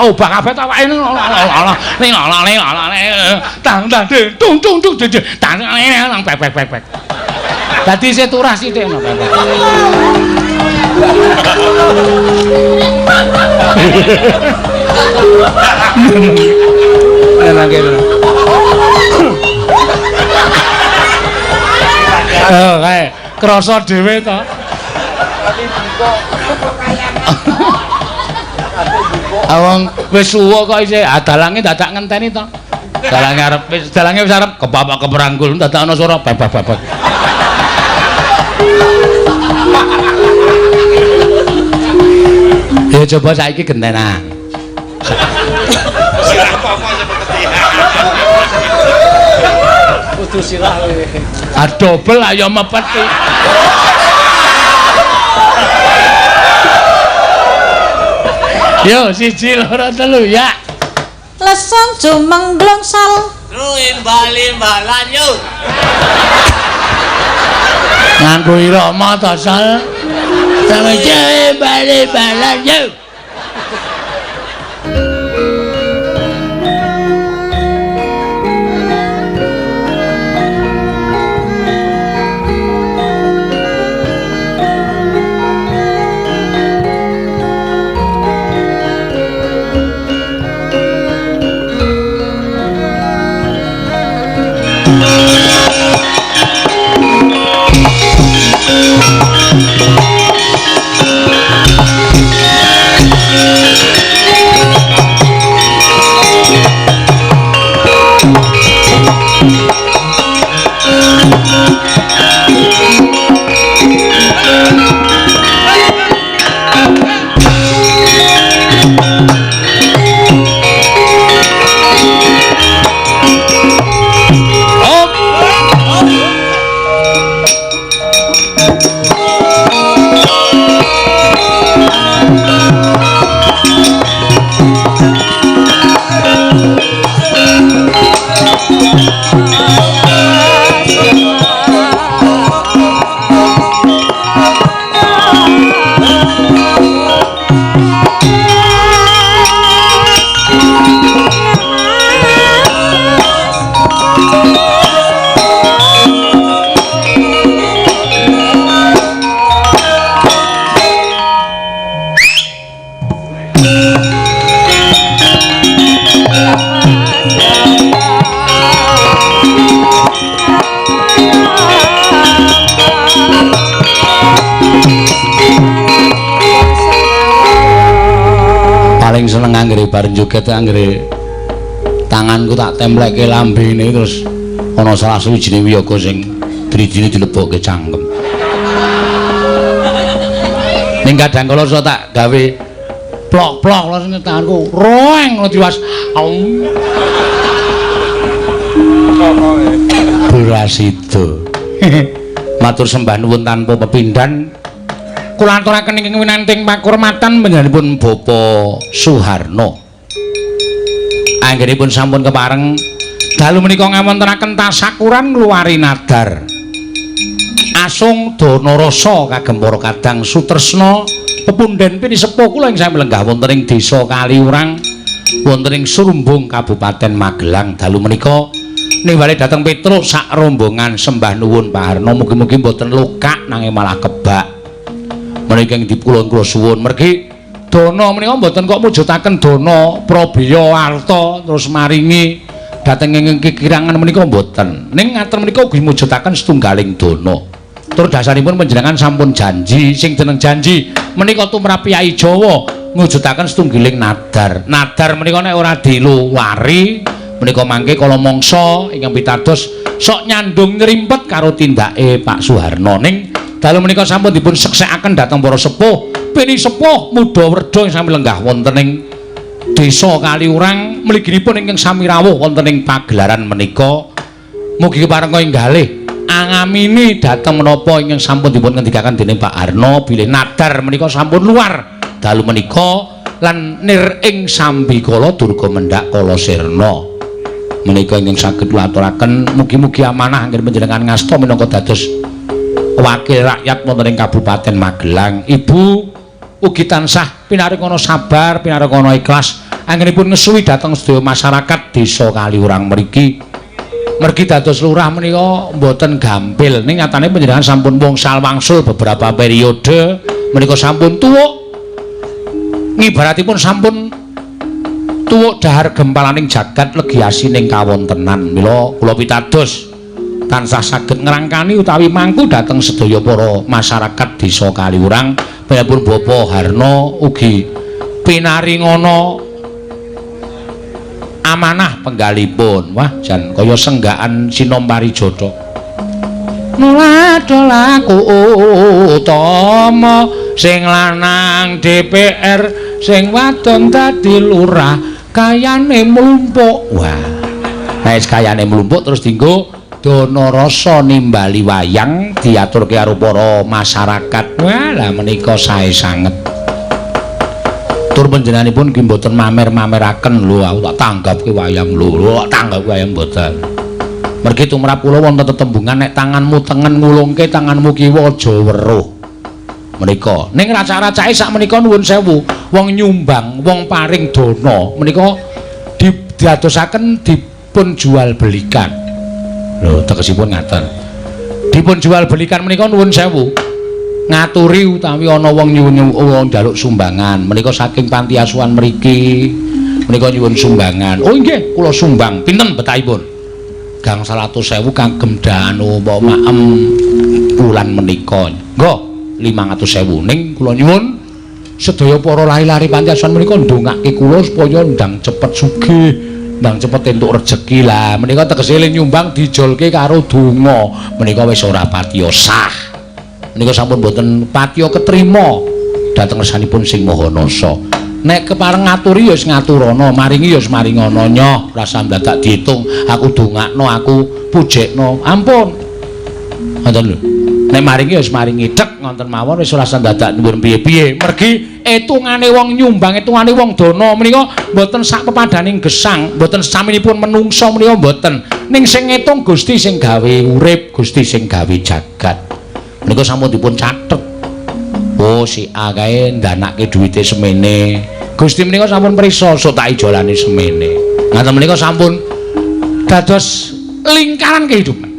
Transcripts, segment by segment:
Obah kabeh ta awake tang tang tung tung tung tang tang pek pek pek pek. Dadi isih turah sithik ngono. Oh, kae krasa dhewe to. Awong wis suwa kok isih dalange dadak ngenteni to. Dalange arep wis dalange wis arep kepapak keperanggul dadak ana swara bab bab bab. Ya coba saiki gentenan. Sirah apa seperti kudu sirah kowe. Ah dobel ayo mepeti. Yo 1 2 3 ya. Lesung jumeng glongsal. Imbal-imbalan yo. Nganggo irama to sal. Sampe imbal-imbalan yo. Paling seneng anggere bareng joget anggere tanganku tak templekke lambene terus ana salah suwijine wiyaga sing drijine dilebokke cangkem. Ning kadang kala iso tak gawe plok-plok lho sing tanganku roeng ngono diwas. Burasida. Matur sembah nuwun tanpa pepindhan. Kula aturaken ingkang winanting pakurmatan panjenenganipun Bapak Suharno. Anggenipun sampun kepareng dalu menika ngawontenaken tasakuran ngluwari nadar. Asung dana rasa kagem para kadang sutresna pepundhen pinisepuh kula ing sami lenggah wonten ing desa Kaliurang wonten ing Surumbung Kabupaten Magelang dalu menika nimbali dhateng Petruk sak rombongan sembah nuwun Pak Harno mugi-mugi mboten lokak nanging malah kebak. Menika ing dipulun kula suwun mergi dana menika mboten kok mujudaken dana prabeya arta terus maringi dhateng ing kikirangan menika mboten. Ning ngaten menika ugi mujudaken setunggaling dana. Tur dasaripun panjenengan sampun janji sing jeneng janji menika tumrap Kyai Jawa mujudaken setunggiling nadar. Nadar menika nek ora diluwari menika mangke kala mangsa ingkang pitados sok nyandung nyrimpet karo tindake Pak Suharno. Ning dalu menika sampun dipun seksekaken dhateng para sepuh, pinisepuh muda werda ing sami lenggah wonten ing desa Kaliurang mliginipun ingkang sami rawuh wonten ing pagelaran menika. Mugi keparenga inggalih angamini dhateng menapa ingkang sampun dipun ngendikaken dening Pak Harno bilih nadar menika sampun luar dalu menika lan nir ing sambikala durga mendhak kala sirna. Menika ingkang saged kula aturaken mugi-mugi amanah anggen panjenengan ngasta minangka dados wakil rakyat wonten ing Kabupaten Magelang. Ibu Ugi tansah pinaringana sabar, pinaringana ikhlas anggenipun ngesuwi dhateng sedaya masyarakat desa Kaliurang mriki. Mergi dados lurah menika mboten gampil. Ning nyatane panjenengan sampun wongsal wangsul beberapa periode menika sampun tuwuk. Ngibaratipun sampun tuwuk dahar gempalaning jagat legi asining kawontenan. Mila kula pitados tansah saged ngrangkani utawi mangku dhateng sedaya para masyarakat desa Kaliurang. Panjenengan Bapak Harno ugi pinaringana amanah penggalipun. Wah, jan kaya senggakan Sinom Parijata. Nulatholaku utama sing lanang DPR, sing wadon dadi lurah, kayane mlumpuk. Wah, nek kayane mlumpuk terus dienggo dana rasa nimbali wayang diaturke karo para masyarakat. Wah, lah menika sae sanget. Tur panjenenganipun ki mboten mamer-mameraken lho, aku tak tanggapke wayang lho, lho tak tanggapke wayang mboten. Mergi tumrap kula wonten tetembungan nek tanganmu tengen ngulungke tanganmu kiwa aja weruh. Menika ning racak-racake sak menika nuwun sewu, wong nyumbang, wong paring dana menika didadosaken dipun jual belikan. Lho tegesipun ngaten. Dipun jual belikan menika nuwun sewu. Ngaturi utawi ana wong nyuwun wong njaluk sumbangan menika saking panti asuhan mriki menika nyuwun sumbangan. Oh nggih, kula sumbang. Pinten betahipun? Gang 100.000 kagem danu apa maem wulan menika. Nggo 500.000 ning kula nyuwun sedaya para lari-lari panti asuhan menika ndongake kula supaya ndang cepet sugih, ndang cepet entuk rejeki. Lah menika tegese nyumbang dijolke karo donga menika wis ora patiya sah. Menika sampun boten patiya ketrima dhateng ngersanipun Sing Maha Nasa. Nek kepareng ngaturi ya wis ngaturana, maringi ya wis maringana nyoh, rasa ndadak diitung, aku dongakno, aku pujekno. Ampun. Ngoten lho. Nek maringi ya wis maringi tek ngoten mawon wis ora ndadak nyuwun piye-piye. Mergi etungane wong nyumbang, etungane wong dana menika mboten sak pepadaning gesang, mboten saminipun menungsa menika mboten. Ning sing ngetung Gusti sing gawe urip, Gusti sing gawe jagat. Menika sampun dipun catet. Oh, si A kae ndanake duwite semene. Gusti menika sampun prisa sok tak ijolane semene. Ngaten menika sampun dados lingkaran kehidupan.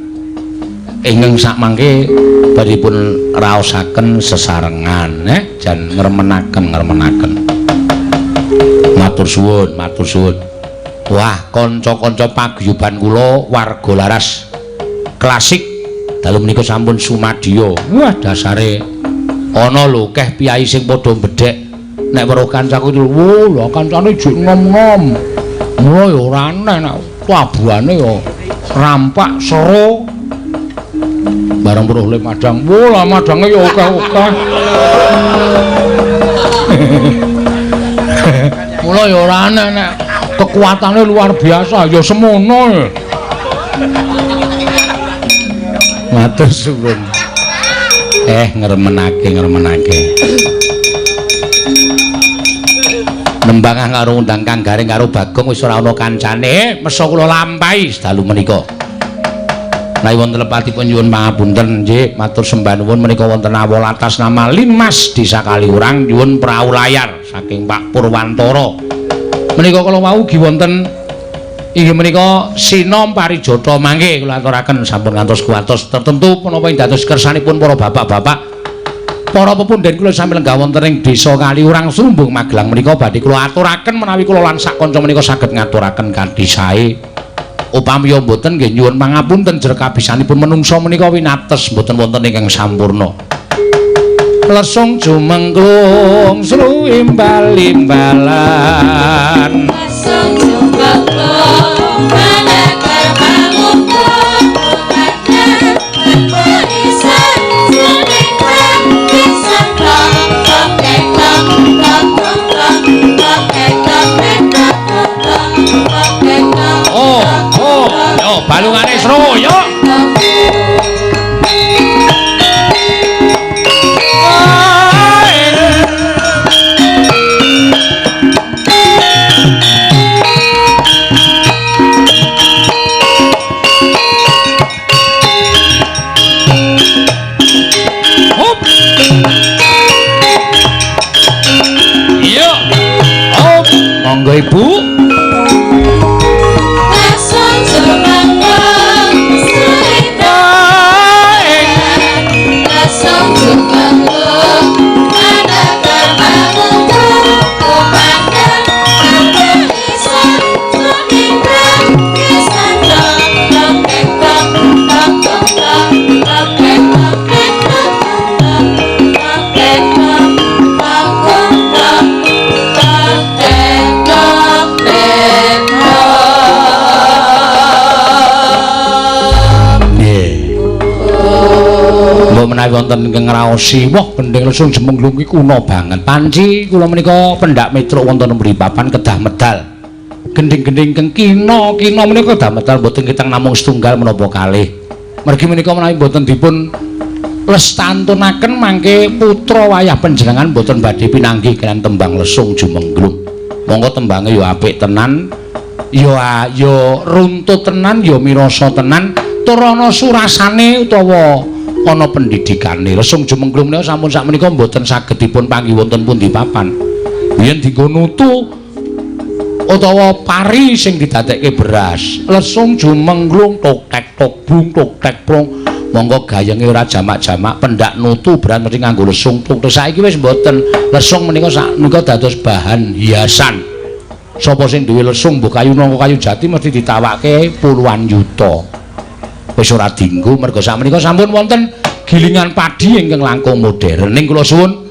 Ingkang sakmangke badhe dipun raosaken sesarengan, jan ngremenaken. Matur suwun, matur suwun. Wah, kanca-kanca paguyuban kula warga Laras klasik dalu menika sampun sumadya. Wah, dasare ana lho keh piyai sing padha bedhek nek weruh kancaku itu, wo lho kancane jek nom-nom. Mula ya ora aneh nek tabuhane ya rampak sero. Bareng weruh le madang, wo lah madange ya akeh-akeh. Mula ya ora aneh nek kekuatane luar biasa ya semono. Matur suwun. Ngremenake. Nembang karo undang Kang Gareng karo Bagong wis ora ana kancane, mesa kula lampahi dalu menika. Menawi wonten lepatipun nyuwun pangapunten nggih, matur sembah nuwun menika wonten awal atas nama Linmas Desa Kaliurang nyuwun prau layar saking Pak Purwantara. Menika kala wau ugi wonten inggih menika Sinom Parijata mangke kula aturaken sampun ngantos kuwatos tertentu punapa ing dados kersanipun para bapak-bapak para pepundhen kula sami lenggah wonten ing Desa Kaliurang Srumbung Magelang menika badhe kula aturaken menawi kula lan sak kanca menika saged ngaturaken kanthi sae. Upami mboten nggih nyuwun pangapunten jer kabisanipun menungsa menika winates mboten wonten ingkang sampurna. Lesung jumengklung sru imbal-imbalan. Lesung jumengklung manekar mangumpul Oh, oh, yo balungane sro yo. Monggo Ibu. Menawi wonten ingkang ngraosi, wah gendhing lesung jemengglung iki kuna banget. Panci kula menika pendak mitruk wonten mriki papan kedah medal. Gendhing-gendhing ingkang kina-kina menika kedah medal mboten kitang namung setunggal menapa kalih. Mergi menika menawi mboten dipun lestantunaken mangke putra wayah panjenengan mboten badhe pinanggih kaliyan tembang lesung jumengglung. Monggo tembange ya apik tenan, ya ya runtut tenan, ya mirasa tenan, tur ana surasane utawa ana pendidikane. Lesung jumengglung menika sampun sakmenika mboten saged dipun panggih wonten pundi papan. Yen dienggo nutu utawa pari sing didadekke beras. Lesung jumengglung tok tek tok blung tok tek plung. Monggo gayenge ora jamak-jamak, pendak nutu beras mesti nganggo lesung tok. Saiki wis mboten. Lesung menika sakmenika dados bahan hiasan. Sapa sing duwe lesung mbuh kayu nangka kayu jati mesti ditawake puluhan yuta. Wis ora dinggo merga sakmenika sampun wonten gilingan padi ingkang langkung modern. Ning kula suwun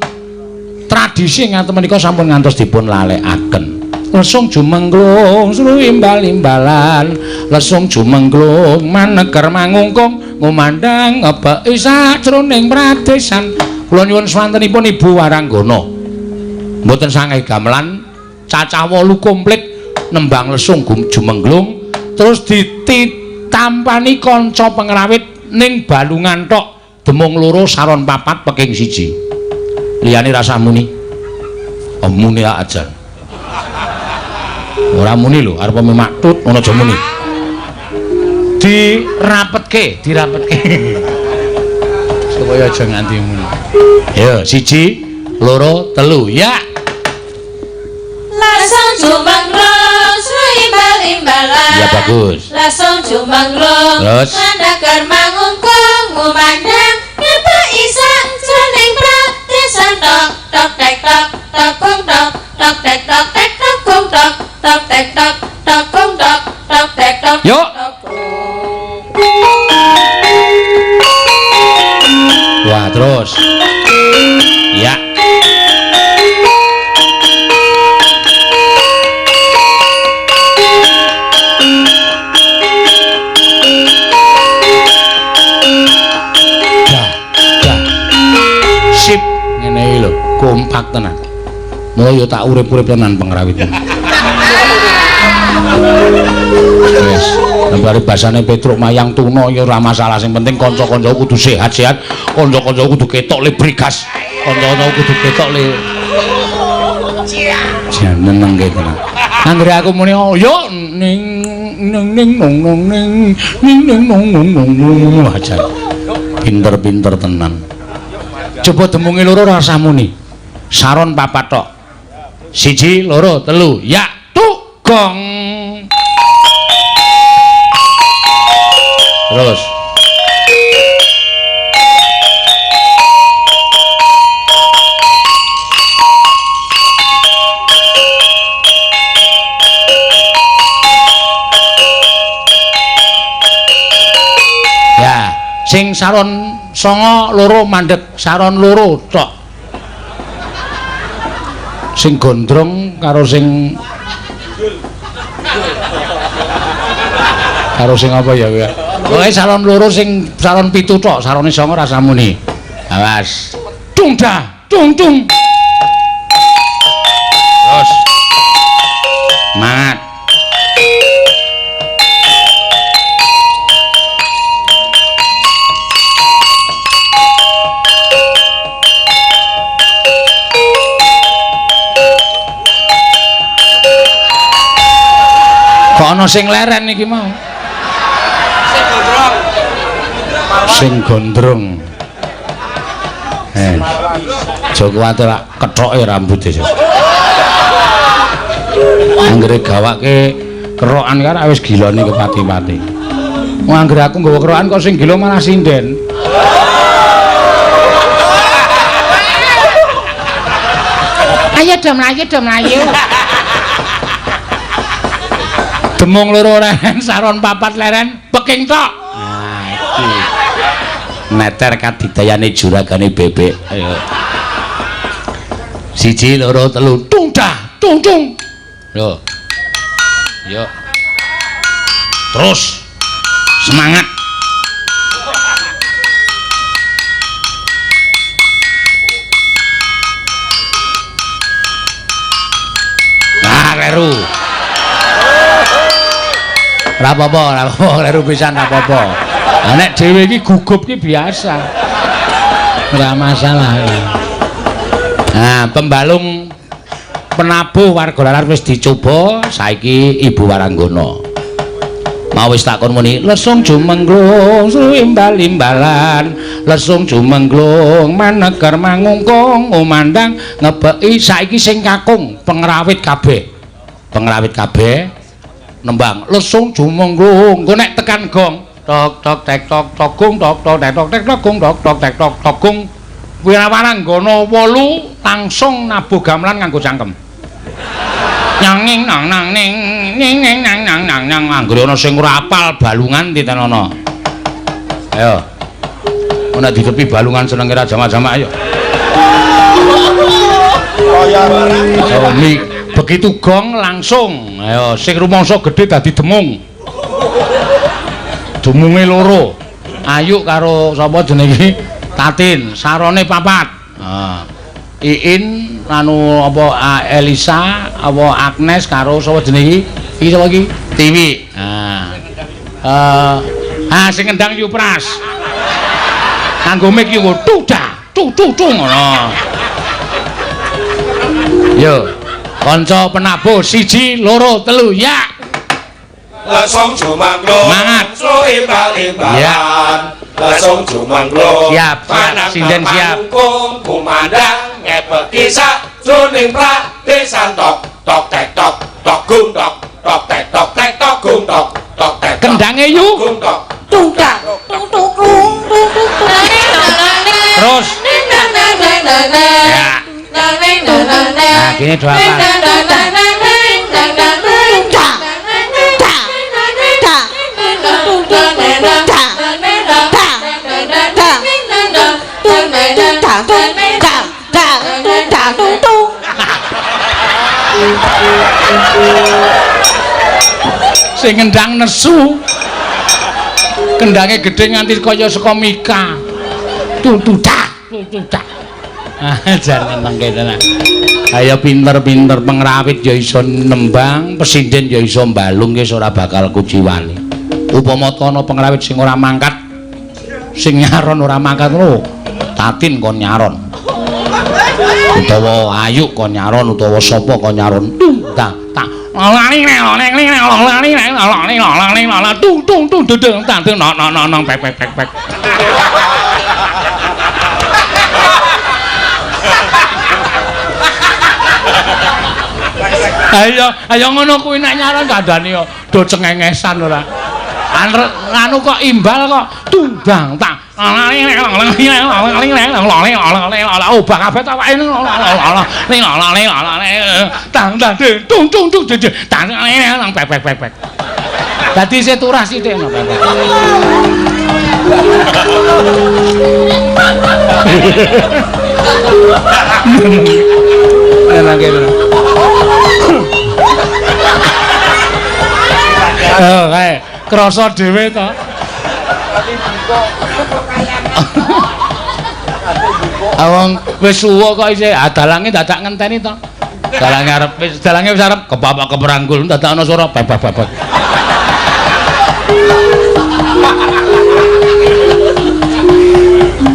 tradisi ngaten menika sampun ngantos dipun lalekaken. Lesung jumengglung sru imbal-imbalan, lesung jumengglung maneger mangungkung ngumandhang ngebeki sajroning pradesan. Kula nyuwun swantenipun Ibu Waranggana. Mboten sange gamelan cacah 8 komplit nembang lesung jumengglung terus ditampani kanca pengrawit ning balungan tok demung loro saron papat peking siji. Liyane rasah muni. Oh, muni aja. Ora muni lho, arep maktut ngono aja muni. Dirapetke, dirapetke. Supaya aja nganti muni. Yo, 1, 2, 3, ya. Lesung jumengglung sru imbal-imbalan. Ya bagus. Lesung jumengglung mandagar mangungkung ngumandhang ngebeki sajroning pradesan tok tok tek tok tok gong tok tok tek tok tek tok gong tok tok tek tok tok gong tok tok tek tok. Yo. Wah, terus. Ya. Sip, ngene iki lho, kompak tenan. Mula ya tak urip-urip tenan pengrawit. Wis, lembare basane Petruk Mayang Tuna ya ora masalah, sing penting kanca-kancaku kudu sehat-sehat, kanca-kancaku kudu ketok le brigas, kanca-kancaku kudu ketok le jan nenengke tenan. Anggere aku muni yo ning ning ning nong nong ning ning ning nong nong nong nong aja. Pinter-pinter tenan. Coba demunge loro rasah muni. Saron papat tok. 1, 2, 3, ya tuk gong. Terus. Ya, sing saron 9 loro mandek, saron loro tok. Sing gondrong karo sing apa ya kuwi. Pokoke saron loro sing saron 7 tok, sarone 9 rasa muni. Awas. Dung dah, dung dung. Terus. Semangat. Kok ana sing leren iki mau? Sing gondrong. Sing gondrong. Aja kuwatir lak kethoke rambute. Anggere gawake kerokan kan wis gilane kepati-pati. Wong anggere aku nggawa kerokan kok sing gila malah sinden. Ayo do mlayu, do mlayu. Demung loro leren, saron papat leren, peking tok. Nah, iki. Neter kadidayane juragane bebek. Ayo. 1 2 3, tung dah, tung tung. Yo. Yo. Terus semangat. Nah, kleru. Ora apa-apa, ora apa-apa, kleru pisan ora apa-apa. Lah nek dhewe iki gugup iki biasa. Ora masalah. Nah, pembalung penabuh warga larar wis dicoba, saiki Ibu Waranggana. Mau wis takon muni, lesung jumengglung imbal-imbalan, lesung jumengglung maneger mangungkung umandang ngebeki saiki sing kakung pengrawit kabeh. Pengrawit kabeh nembang lesung jumengglung, engko nek tekan gong tok tok tek tok tok gong tok tok tek tok tek tok gong tok tok tek tok tok gong. Wirawaranggana 8 langsung nabuh gamelan nganggo cangkem. Nyanging nang nang ning ning ning nang nang nang nang anggere ana sing ora apal balungan titenono. Ayo. Ana ditepi balungan senenge ra jamak-jamak ayo. Kaya barang. Begitu gong langsung. Ayo sing rumangsa gedhe dadi demung. Demunge loro. Ayu karo sapa jenenge iki? Tatin, sarone papat. Heeh. Iin anu apa Elisa apa Agnes karo sapa jenenge iki? Iki sapa iki? Tiwi. Nah. Sing ngendang Yupras. Nganggo mic yo tudah, tu tu tu ngono. Yo, kanca penabuh 1 2 3 ya. Lesung jumangglung. Semangat. Imbal-imbalan. Lesung jumangglung. Siap, siap, sinden siap. Kumandang ngepeki sajroning pradesan tok tok tek tok tok gung tok tok tek tok tek tok gung tok tok tek. Kendange yu. Gung tok. Tung tak tung tung tung tung tung. Terus. Ya. Nah, gini dua apa? Sing ngendang nesu. Kendange gedhe nganti kaya saka mika. Tutudak, tutudak. Ah, jan ngenengke tenan. Ayo pinter-pinter pengrawit ya iso nembang, pesinden ya iso mbalung wis ora bakal kuciwani. Upama ana pengrawit sing ora mangkat, sing nyaron ora mangkat lho, Tatin kon nyaron. Utawa Ayu kon nyaron utawa sapa kon nyaron. Tung tak tak tung tung tung dung tang tung nok nok nok nok pek pek pek pek. Ayo ayo ngono kuwi nek nyaron kandhane yo do cengengesan ora. Anu kok imbal kok tundang tak obah kabeh awake tang tang tung tung tung tang nang pek pek pek pek. Dadi isih turah sithik no pek. Oh, kae krasa dhewe to. Awong wis suwa kok isih dalange dadak ngenteni to. Dalange arep wis dalange wis arep kepapak keperanggul dadak ana swara bebek bebek.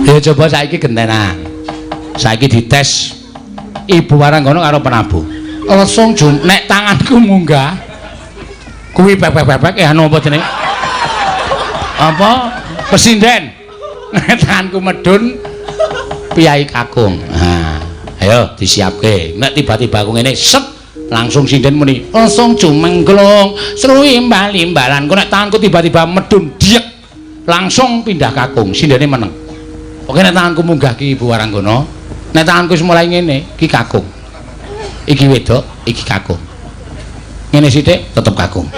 Ya coba saiki gentenan. Saiki dites Ibu Waranggana karo penabuh. Langsung nek tanganku munggah kuwi bebek-bebek anu apa jenenge? Apa? Pesinden. Nek tanganku medun piyai kakung. Nah, ayo disiapke. Nek tiba-tiba aku ngene set Langsung sinden muni, langsung jumengglung, seru imbal-imbalan. Ku nek tanganku tiba-tiba medun diek, langsung pindah kakung, sindene meneng. Oke nek tanganku munggah ki Ibu Waranggana, nek tanganku wis mulai ngene, ki kakung. Iki wedok, iki kakung. Ngene sithik tetep kakung.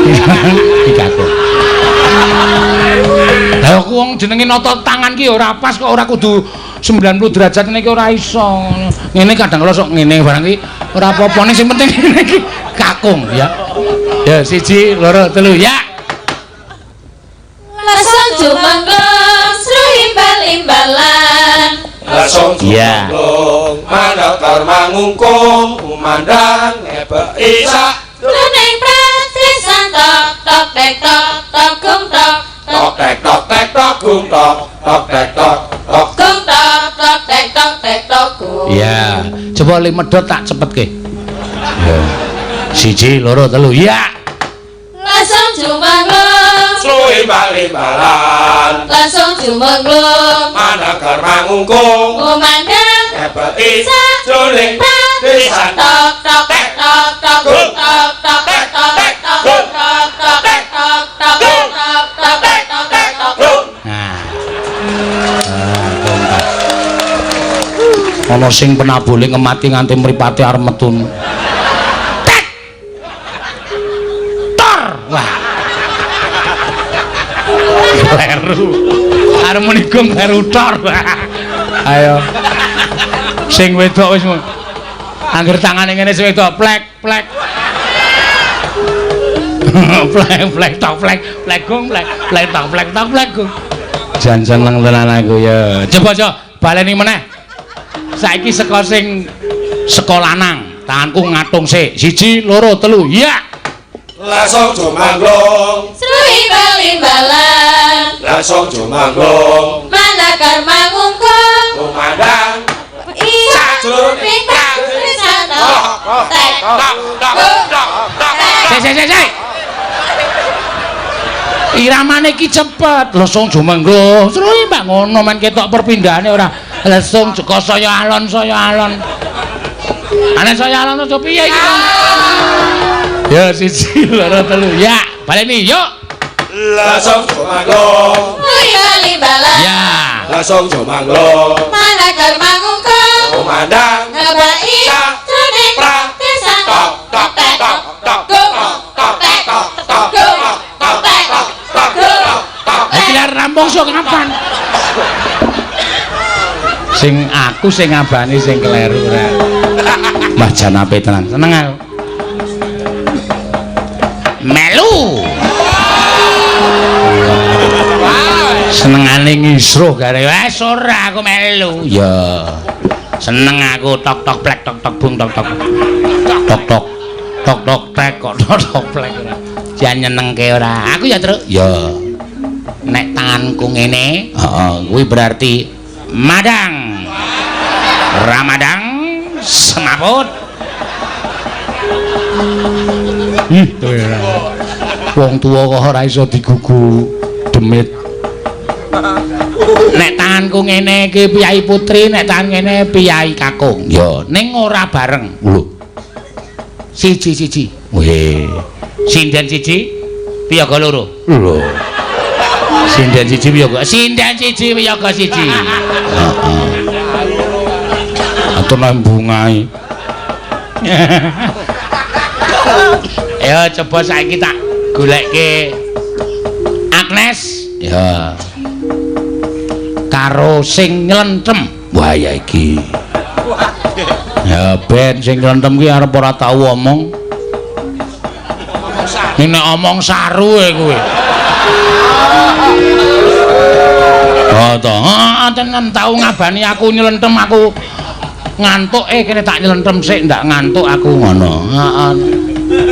Iki kakung. Lah aku wong jenenge nata tangan ki ora pas kok ora kudu 90 derajat ngene iki ora iso. Ngene kadang kala sok ngene barang ki ora apa-apa ning sing penting ngene iki kakung ya. Ya 1 2 3 ya. Langsung jumengglung seru imbal-imbalan. Langsung jumengglung manekar mangungkung kumandang ngebeki sak jroning pradesan tok tok tek tok tok gung tok tok tek tok tek tok gung tok tok tek tok tok gung tok tok tek tok tek tok gung. Ya, coba li medhot tak cepetke. Ya. 1 2 3 ya. Langsung jumengglung seru imbal-imbalan. Langsung jumengglung manekar mangungkung kumandang ngebeki jroning pradesan tok tok tek tok tok gung tok tok tek tok tek tok gung tok tok tek tok tok gung tok tok tek tok tek tok gung. Nah. Ana sing penabule ngemati nganti mripate arep metu. Tek. Tor. Wah. Kleru. Arep muni gong kleru tor. Ayo. Sing wedok wis angger tangane ngene sing wedok plek plek. Plek plek tok plek plek gong plek plek tok plek tok plek gong. Jan seneng tenan aku ya. Coba coba baleni meneh. Saiki saka sing saka lanang, tanganku ngatung sik. 1 2 3 ya. Langsung jumangglung seru imbal-imbalan. Langsung jumangglung manakar mangungkung kumandang jroning pradesan tok tek tok tok tok tok. Sik sik sik. Iramane iki cepet, lesung jumengglung. Seru mbak ngono men ketok perpindahane ora. Lesung jeka saya alon saya alon. Ane saya alon aja piye iki. Ya 1 2 3 ya, baleni yuk. Langsung jumangglung imbal-imbalan. Ya. Langsung jumangglung manakar mangungkung kumandang ngebaki jroning pradesan tok tok tek tok tok gung tok tek tok tok gung tok tek tok tok gung tok. Iki arep rampung sok kapan? Sing aku sing ngabani sing kleru ora. Mbah jan apik tenan. Seneng aku. Melu. Senengane ngisruh gare. Wes ora aku melu. Ya. Seneng aku tok tok plek tok tok bung tok tok. Tok tok tok tok tek kok tok tok plek ora. Jan nyenengke ora. Aku ya, Truk. Ya. Nek tanganku ngene, heeh, kuwi berarti madang. Ramadang semaput. Ih, wong tuwa kok ora iso digugu demit. Nek tanganku ngene iki piyai putri, nek tangan ngene piyai kakung. Ya, ning ora bareng. Lho. Siji-siji. Weh. Sinden siji, piyaga loro. Lho. Sinden siji piyaga. Sinden siji piyaga siji. Heeh. Atur nang bungai. Ayo coba saiki tak golekke Agnes. Ya. Karo sing nylentem. Wah ya iki. Ya ben sing nylentem ki arep ora tau omong. Nek omong saru e kowe. Oh to, heeh tenan tau ngabani aku nylentem aku ngantuk kene tak nylentem sik ndak ngantuk aku ngono. Heeh.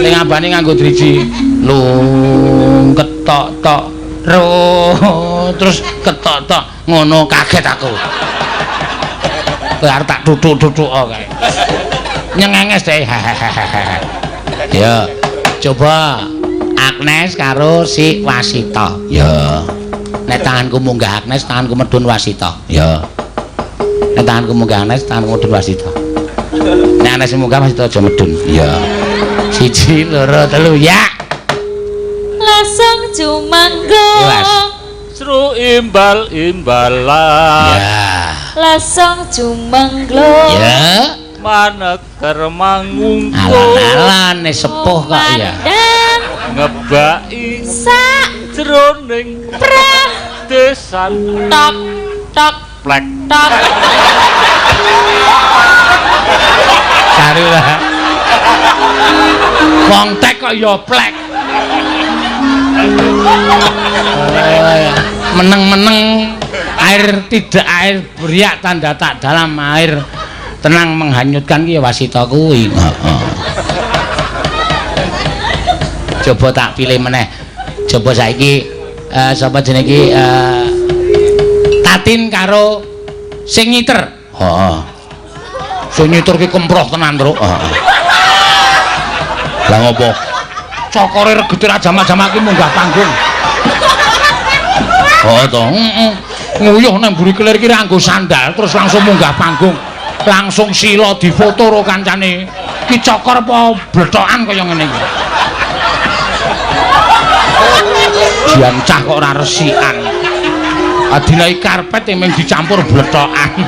Ning ngabani nganggo driji. Lung ketok tok ro terus ketok tok ngono kaget aku. Kowe arep tak tutuk-tutuk kae. Nyengenges deh. Ya, coba Agnes karo si Wasita. Ya. Nek tanganku munggah Agnes, tanganku medhun Wasita. Ya. Nek tanganku munggah Agnes, tanganku medhun Wasita. Nek ana sing munggah masih aja medun. Iya. 1 2 3 ya. Lesung jumengglung. Seru imbal-imbalan. Ya. Lesung jumengglung. Ya. Maneker mangungkung. Alan-alan sepuh kok ya. Ngebaki sak jroning pradesan tok tok plek tok. Cari lah. Wong tek kok ya plek. Meneng-meneng air tidak air beriak tanda tak dalam air tenang menghanyutkan ki wasita kuwi. Heeh. Coba tak pilih meneh. Coba saiki sapa jenenge iki Tatin karo sing ngiter. Heeh. Sing ngiter ki kemproh tenan, Truk. Heeh. Lah ngopo? Cokore regete ra jamak-jamak ki munggah panggung. Oh to, heeh. Nguyuh nang mburi kelir ki ra nggo sandal terus langsung munggah panggung. Langsung sila difoto karo kancane. Ki cokor apa blethokan kaya ngene iki. Jian cah kok ora resikan. Adinai karpet mung dicampur blethokan.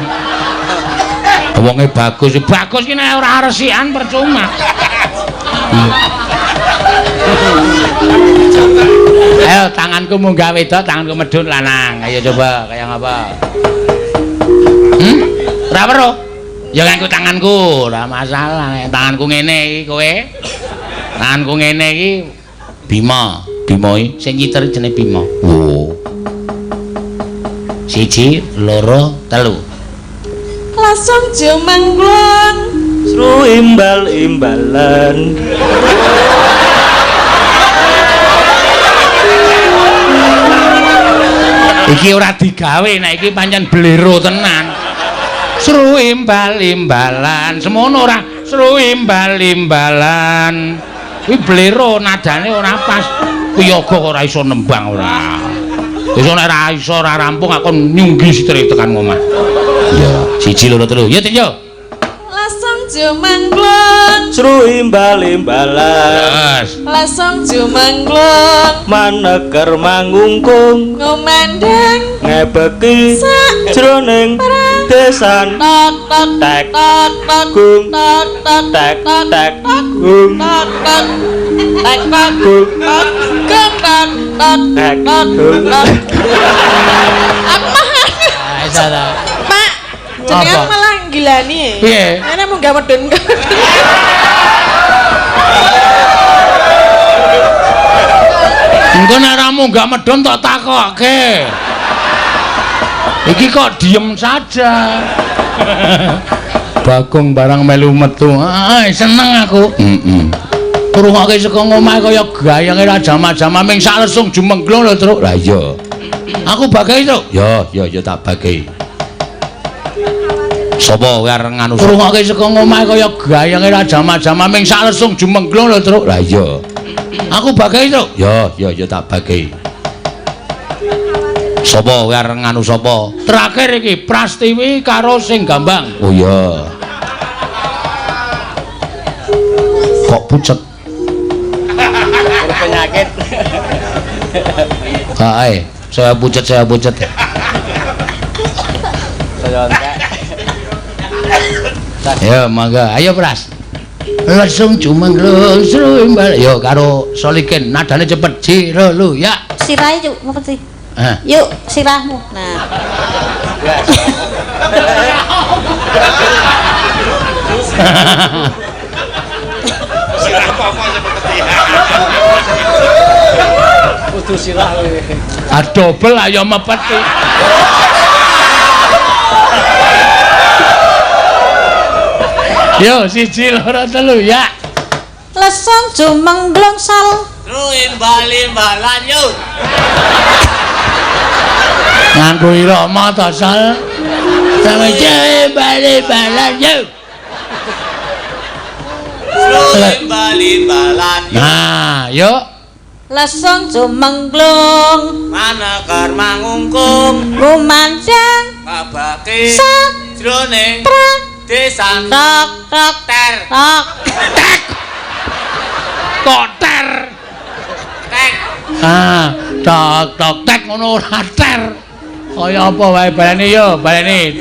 Wonge bagus, bagus ki nek ora resikan percuma. Ayo tanganku munggah wedok, tanganku medhun lanang. Ayo coba kaya ngapa? Ora weruh. Ya nganggo tanganku, ora masalah. Nek tanganku ngene iki kowe. Tanganku ngene iki Bima. Bima iki sing nyiter jenenge Bima. Oh. 1 2 3. Langsung jumengglung. Seru imbal-imbalan. Iki ora digawe, nek iki pancen blero tenan. Seru imbal-imbalan, semono ora seru imbal-imbalan. Kuwi blero nadane ora pas. Kuwi yoga kok ora iso nembang ora. Iso nek ora iso ora rampung aku nyunggi sitere tekan omah. Ya, 1 2 3. Ya Tin yo. Langsung jumengglung. Seru imbal-imbalan. Langsung jumengglung. Maneker mangungkung. Ngumandang ngebeki jroning desan tok tok tek tok tok gung tok tok tek tek gung gung tok tok tek tok gung tok gung tok tok tek tok gung. Tok. Aku mah Pak, jenengan malah gilani. Piye? Ana munggah medun. Engko nek ora munggah medun tak takokke. Iki kok diem saja. Bagong barang melu metu. Ah, seneng aku. Heeh. Ngrungokke saka ngomahe kaya gayange ra jama-jama ming sak lesung jumengglung lho, Truk. Lah iya. Aku bagahi, Truk. Ya, ya ya tak bagahi. Sapa kowe arep nganu? Ngrungokke saka ngomahe kaya gayange ra jama-jama ming sak lesung jumengglung lho, Truk. Lah iya. Aku bagahi, Truk. Ya, ya ya tak bagahi. Sapa kowe arep nganu sapa? Terakhir iki Prastiwi karo sing gambang. Oh iya. Kok pucet? Penyakit. Hae, saya pucet, saya pucet. Saya entek. Ya, mangga. Ayo, Pras. Langsung jumengglung seru imbal. Yo karo Solikin nadane cepet. Jiro lu ya. Sirahe yuk, apa sih? Yuk sirahmu. Nah. Sirah apa seperti kudu sirah kowe. Ah dobel ayo mepeti. Yo 1 2 3 ya. Lesung jumengglung sal. Tru imbal-imbalan yo. Nganggo irama to sal. Sampe imbal-imbalan yo. Tru imbal-imbalan yo. Nah, yo. Lesung jumengglung maneker mangungkung lumancang kabake sak jroning Desan Tok tok ter tok. Tek. Kok ter? Tek. Ah, tok tok tek ngono ora ter. Kaya apa wae baleni yo, baleni.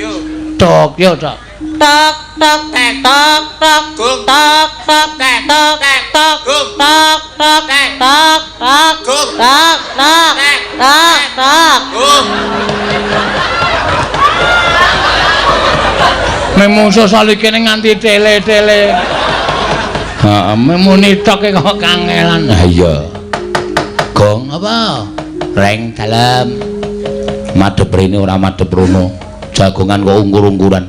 Tok yo tok. Tok tok Tek. tok tok Gung. tok tok Tek. tok Tek. tok Gung. tok tok Tek. tok tok Gung. tok tok Tek. tok Tek. tok. Gung. Memungso salikene nganti tele-tele. Heeh, memuni tok kok kangelan. Ha iya. Gong apa? Reng dalem. Madhep rene ora madhep rono. Jagongan kok ungkur-ungkuran.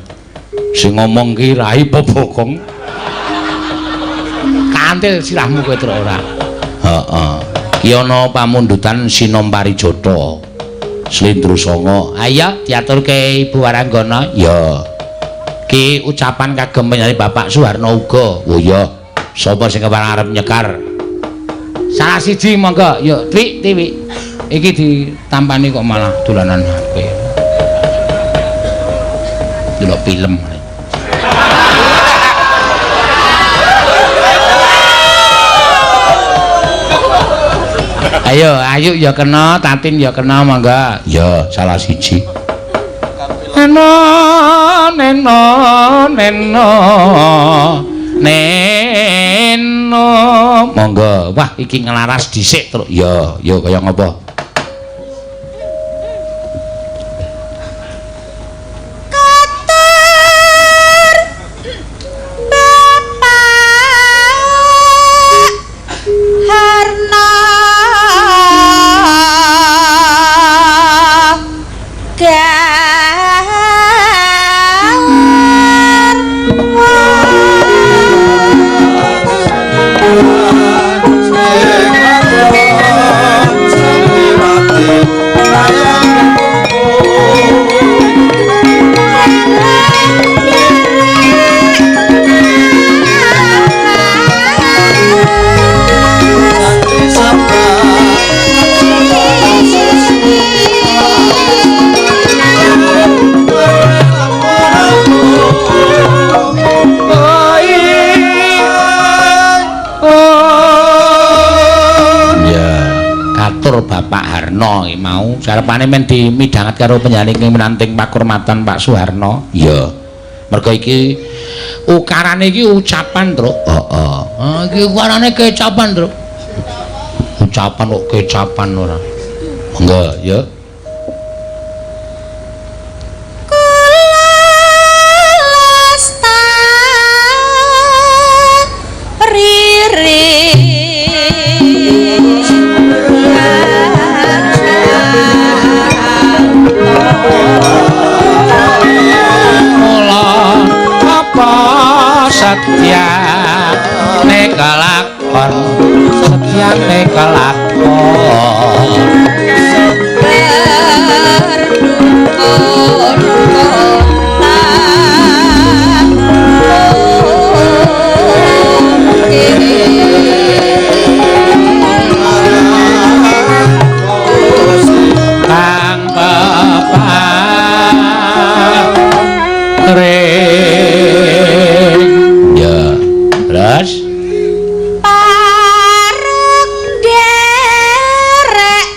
Sing ngomong ki rai apa bokong? Kantil sirahmu kowe truk ora. Heeh. Ki ana pamundutan Sinom Parijata. Slindro Sanga. Ayo diaturke Ibu Waranggana. Ya. Ki ucapan kagem penyanyi Bapak Suharno uga. Oh iya. Sapa sing kepareng arep nyekar? Salah siji monggo. Yo, Tri, Tiwi. Iki ditampani kok malah dolanan HP. Delok film. Ayo, ayo ya kena, Tatin ya kena monggo. Ya, salah siji. Neno neno neno neno monggo. Wah, iki ngelaras dhisik truk. Ya, ya kaya ngapa? Katur Bapak Harno Ya, katur Bapak Harno iki mau sarepane men dimidhanget karo penyanyi ing menanting pakurmatan Pak Suharno. Iya. Mergo iki ukarane iki ucapan, Truk. Heeh. Ah, iki ukarane kecapan, Truk. Ucapan kok kecapan ora. Monggo, ya. Mula apa setyane kelakon, setyane kelakon. Kang peparing. Ya, terus Pareng derek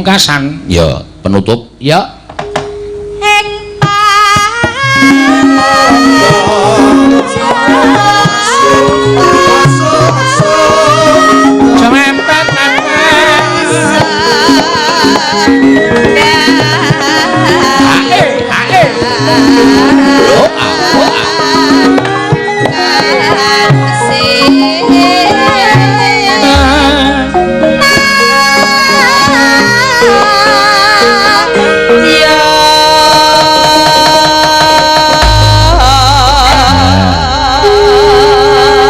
pungkasan. Ya, penutup. Ya. Ing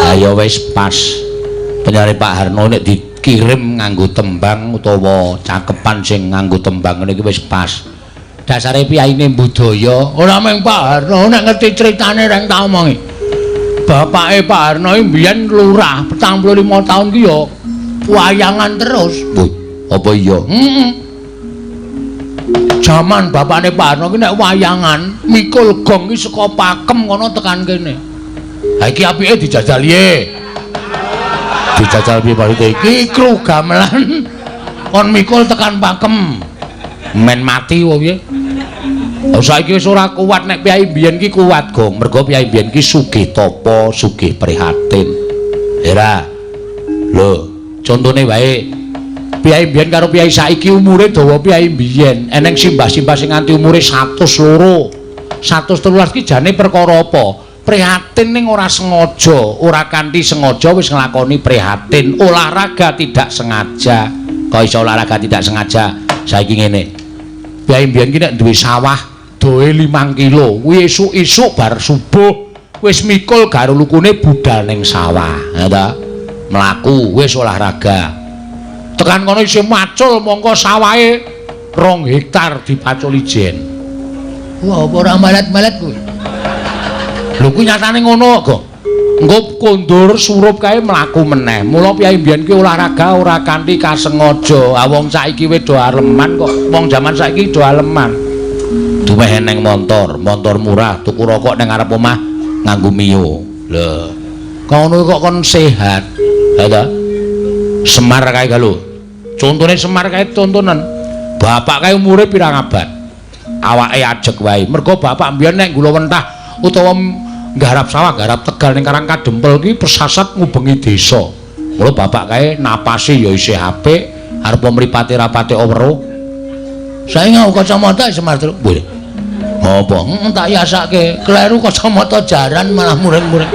Ayo wis pas. Penyare Pak Harno nek dikirim nganggo tembang utawa cakepan sing nganggo tembang ngene iki wis pas. Dasare piyaine budaya, ora mung Pak Harno nek ngerti critane reng tak omongi. Bapake Pak Harno iki mbiyen lurah 45 tahun ki ya wayangan terus. Wih, apa iya? Heeh. Jaman bapakne Pak Harno ki nek wayangan mikul gong ki saka pakem kono tekan kene. Ha iki apike dijajal piye? Dijajal piye maksudnya? Iki kru gamelan kon mikul tekan pakem. Men mati wae piye? Lah saiki wis ora kuat nek piyai mbiyen ki kuat, Gong. Mergo piyai mbiyen ki sugih tapa, sugih prihatin. Ora. Lho, contone wae piyai mbiyen karo piyai saiki umure dawa piyai mbiyen. Eneng simbah-simbah sing nganti umure 102, 113 ki jane perkara apa? Prihatin ning ora sengaja, ora kanthi sengaja wis nglakoni prihatin. Olahraga tidak sengaja. Kok iso olahraga tidak sengaja? Saiki ngene. Piyai mbiyen ki nek duwe sawah doe 5 kilo, kuwi esuk-esuk bar subuh wis mikul karo lukune budal ning sawah, ya ta? Mlaku wis olahraga. Tekan kono isih macul mongko sawahe 2 hektar dipaculi jen. Wah, apa ora malet-malet kuwi? Lho kuwi nyatane ngono kok. Engko kondur surup kae mlaku meneh. Mula piyai mbiyen ki olahraga ora kanthi kasengaja. Ah wong saiki wis do aleman kok. Wong jaman saiki do aleman. Dumeh eneng montor, montor murah, tuku rokok nang ngarep omah nganggo Mio. Lho. Kono kok kon sehat. Ha ta? Semar kae ga lho. Contone Semar kae tontonan. Bapak kae umure pirang abad. Awake ajeg wae. Mergo bapak mbiyen nek gula wentah utawa nggarap sawah, nggarap tegal ning Karang Kadempel ki persasat ngubengi desa. Mula bapak kae napase ya isih apik, arep mripate rapate weruh. Saiki nganggo kacamata Semar Truk. Boleh. Apa? Tak yasake. Kleru kacamata jaran malah muring-muring.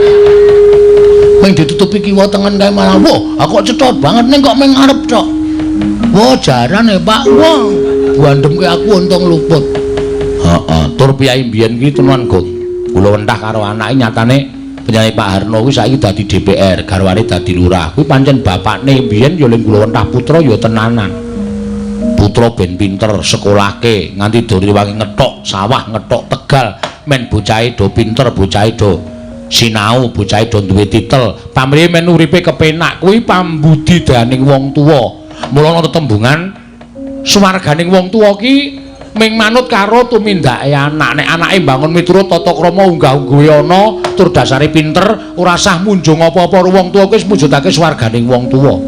Ming ditutupi kiwa tengen kae malah wah, aku kok cetha banget ning kok ming ngarep tok. Wah, jaran e, Pak. Wah, bandemke aku untung luput. Heeh, tur piyai mbiyen ki tenan, Gong. Kula wentah karo anake nyatane penyanyi Pak Harno kuwi saiki dadi DPR, garwane dadi lurah. Kuwi pancen bapakne mbiyen ya ling kula wentah putra ya tenanan. Putra ben pinter sekolahke nganti do rewangi ngethok sawah, ngethok tegal, men bocahe do pinter, bocahe do sinau, bocahe do duwe titel. Pamrihe men uripe kepenak kuwi pambudidaning wong tuwa. Mula ana tetembungan swarganing wong tuwa ki ming manut karo tumindake anak. Nek anake mbangun miturut tata krama unggah-ungguhe ana tur dasare pinter, ora sah munjung apa-apa wong tuwa kuwi wis mujudake swarganing wong tuwa.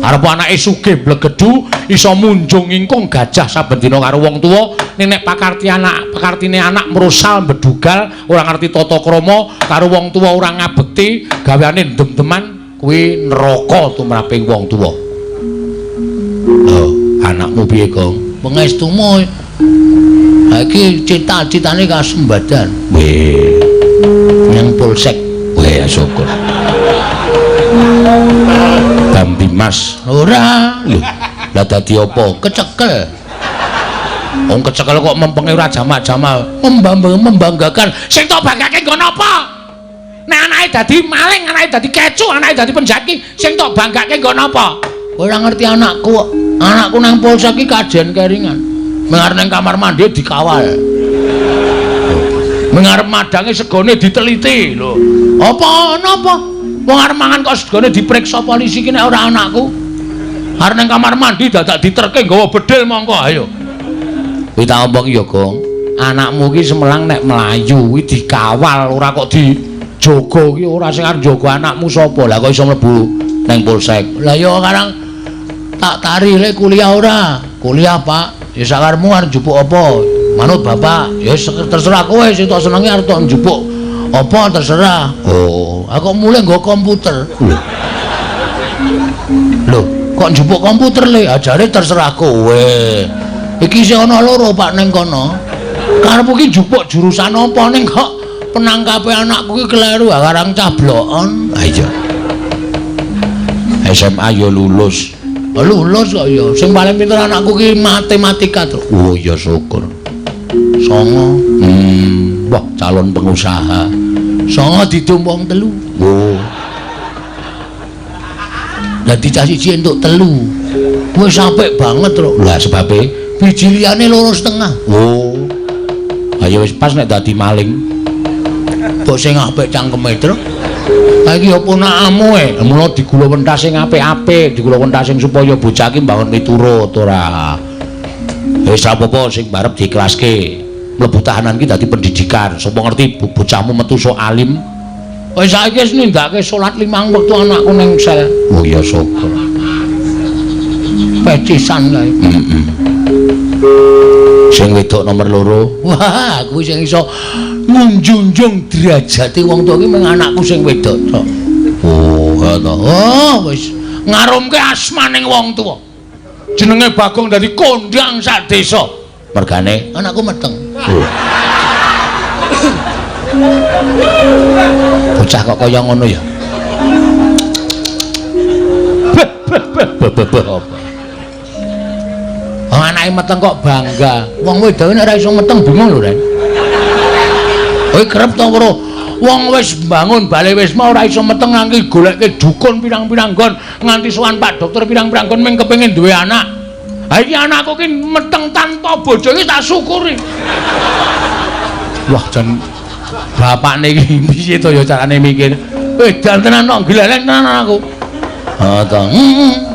Arep anake sugih blegedu iso munjung ingkung gajah saben dina karo wong tuwa, ning nek pakarti anak, pakartine anak mrosal bedugal, ora ngerti tata krama karo wong tuwa, ora ngabekti, gaweane ndem-deman, kuwi neraka tumraping wong tuwa. Lho, anakmu piye, Gong? Pangestumu. Ha iki cita-citane kasembadan. Weh. Nang polsek. Weh, syukur. Bambi Mas. Ora. Lho, lah dadi apa? Kecekel. Wong kecekel kok mempenge ora jamak-jamak. Membanggakan. Sing tok banggake nggo napa? Nek anake dadi maling, anake dadi kecu, anake dadi penjaki, sing tok banggake nggo napa? Ora ngerti anakku kok. Anakku nang polsek iki kajen keringan. Mengarep nang kamar mandi dikawal. Mengarep madange segone diteliti lho. Apa napa? Wong arep mangan kok segone diperiksa polisi ki nek ora anakku. Arep nang kamar mandi dadak diterke nggawa bedil mongko ayo. Kuwi tak omong ya, Gong. Anakmu ki semelang nek mlayu kuwi dikawal ora kok dijaga ki ora. Sing arep njaga anakmu sapa? Lah kok iso mlebu nang polsek? Lah ya karang tak tari lek kuliah ora. Kuliah, Pak. Ya sakarepmu arep njupuk apa? Manut bapak. Ya terserah kowe sing tok senengi arep tok njupuk apa terserah. Oh, aku mulai nggo komputer. Lho, kok njupuk komputer le? Ajare terserah kowe. Iki isih ana loro, Pak, ning kono. Karepku ki njupuk jurusan apa ning kok penangkape anakku ki kleru karang cah blokon. Ha iya. SMA ya lulus. Lulus kok ya. Sing paling pinter anakku ki matematika, Tru. Oh iya syukur. Songo. Wah, calon pengusaha. Songo didum wong telu. Oh. Dadi cah siji entuk telu. Wis apik banget, Tru. Lah sebabe biji liyane 2,5. Oh. Ayo wis pas nek dadi maling. Kok sing apik cangkeme, Tru. Ha iki ya ponakamu e. Mula digula wentas sing apik-apik, digula wentas sing supaya bocah iki mbangun miturut ora. Wis apa-apa sing barep diiklaske. Mlebu tahanan iki dadi pendidikan. Sapa ngerti bocahmu metu sok alim. Wis saiki wis nindakake salat 5 wektu anakku ning sel. Oh ya syukur. Pecisan kae. Heeh. Sing wedok nomor 2. Wah, kuwi sing iso ngunjunjung derajate wong tuwa iki mung anakku sing wedok tok. Oh, ngono. Oh, wis ngarumke asmaning wong tuwa. Jenenge Bagong dadi kondang sak desa. Mergane anakku meteng. Oh. Bocah kok kaya ngono ya. Beh beh beh beh apa? Wong anake meteng kok bangga. Wong wedok nek ora iso meteng bingung lho, Ren. Kowe kerep to weruh wong wis mbangun bale wisma ora iso meteng nganti goleke dukun pirang-pirang nggon, nganti sowan Pak Dokter pirang-pirang nggon mung kepengin duwe anak. Ha iki anakku ki meteng tanpa bojo iki tak syukuri. Wah, jan bapakne iki piye to ya carane mikir. Edan tenan kok gleleng tenan aku. Ha to.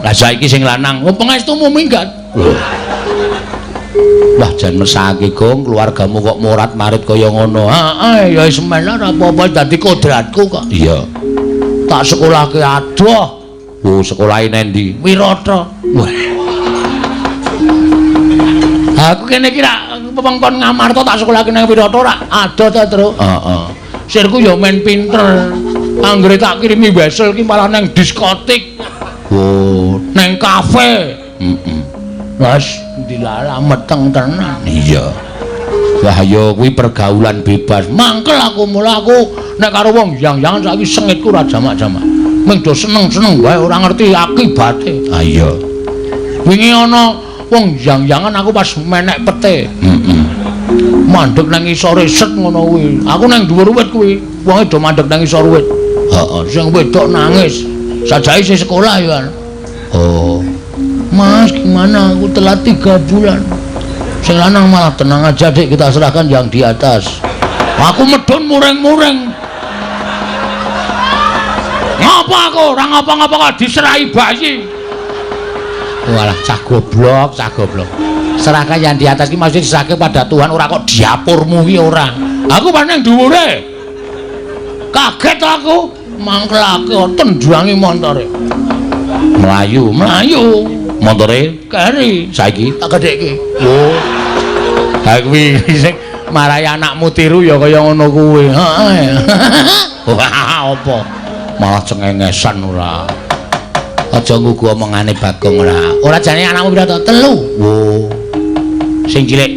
Lah saiki sing lanang, oh pengestumu minggat. Wah jan mesake Gong, keluargamu kok morat-marit kaya ngono. Heeh, ya wis men ora apa-apa dadi kodratku kok. Iya. Tak sekolahke adoh. Oh, sekolahe nendi? Wirata. Wah. Aku kene iki rak pepengkon Ngamarta tak sekolahke nang Wirata rak adoh ta, Tru. Heeh. Sirku ya men pinter. Anggere tak kirimi wesel ki malah nang diskotik. Oh, nang kafe. Heeh. Wes dilalah meteng tenan. Iya. Wah ya kuwi pergaulan bebas. Mangkel aku mula aku nek karo wong yang-yangan saiki sengitku ora jamak-jamak. Mung do seneng-seneng wae ora ngerti akibate. Ha iya. Wingi ana wong yang-yangan aku pas menek pete. Heeh. Mandeg nang isore set ngono kuwi. Aku nang dhuwur wit kuwi. Wonge do mandeg nang isor wit. Heeh, sing wedok nangis. Sajake isih sekolah ya. Oh. Mas, gimana? Aku telat 3 bulan. Sing lanang malah tenang aja, Dik, kita serahkan yang di atas. Aku medun mureng-mureng. Ngapa aku? Ora ngapa-ngapa kok diserahi bayi. Walah, cah goblok, cah goblok. Serahkan yang di atas iki maksudnya diserahke pada Tuhan, ora kok diapurmu ki ora. Aku paling dhuwure. Kaget aku, mangklake tendangi montore. Melayu, melayu. Montore keri saiki tak gedhekke. Lho. Ha kuwi sing marai anakmu tiru ya kaya ngono kuwi. Heeh. Wah, apa? Malah cengengesan ora. Aja nggugu omongane Bagong ora. Ora jane anakmu pira to? 3. Oh. Sing cilik.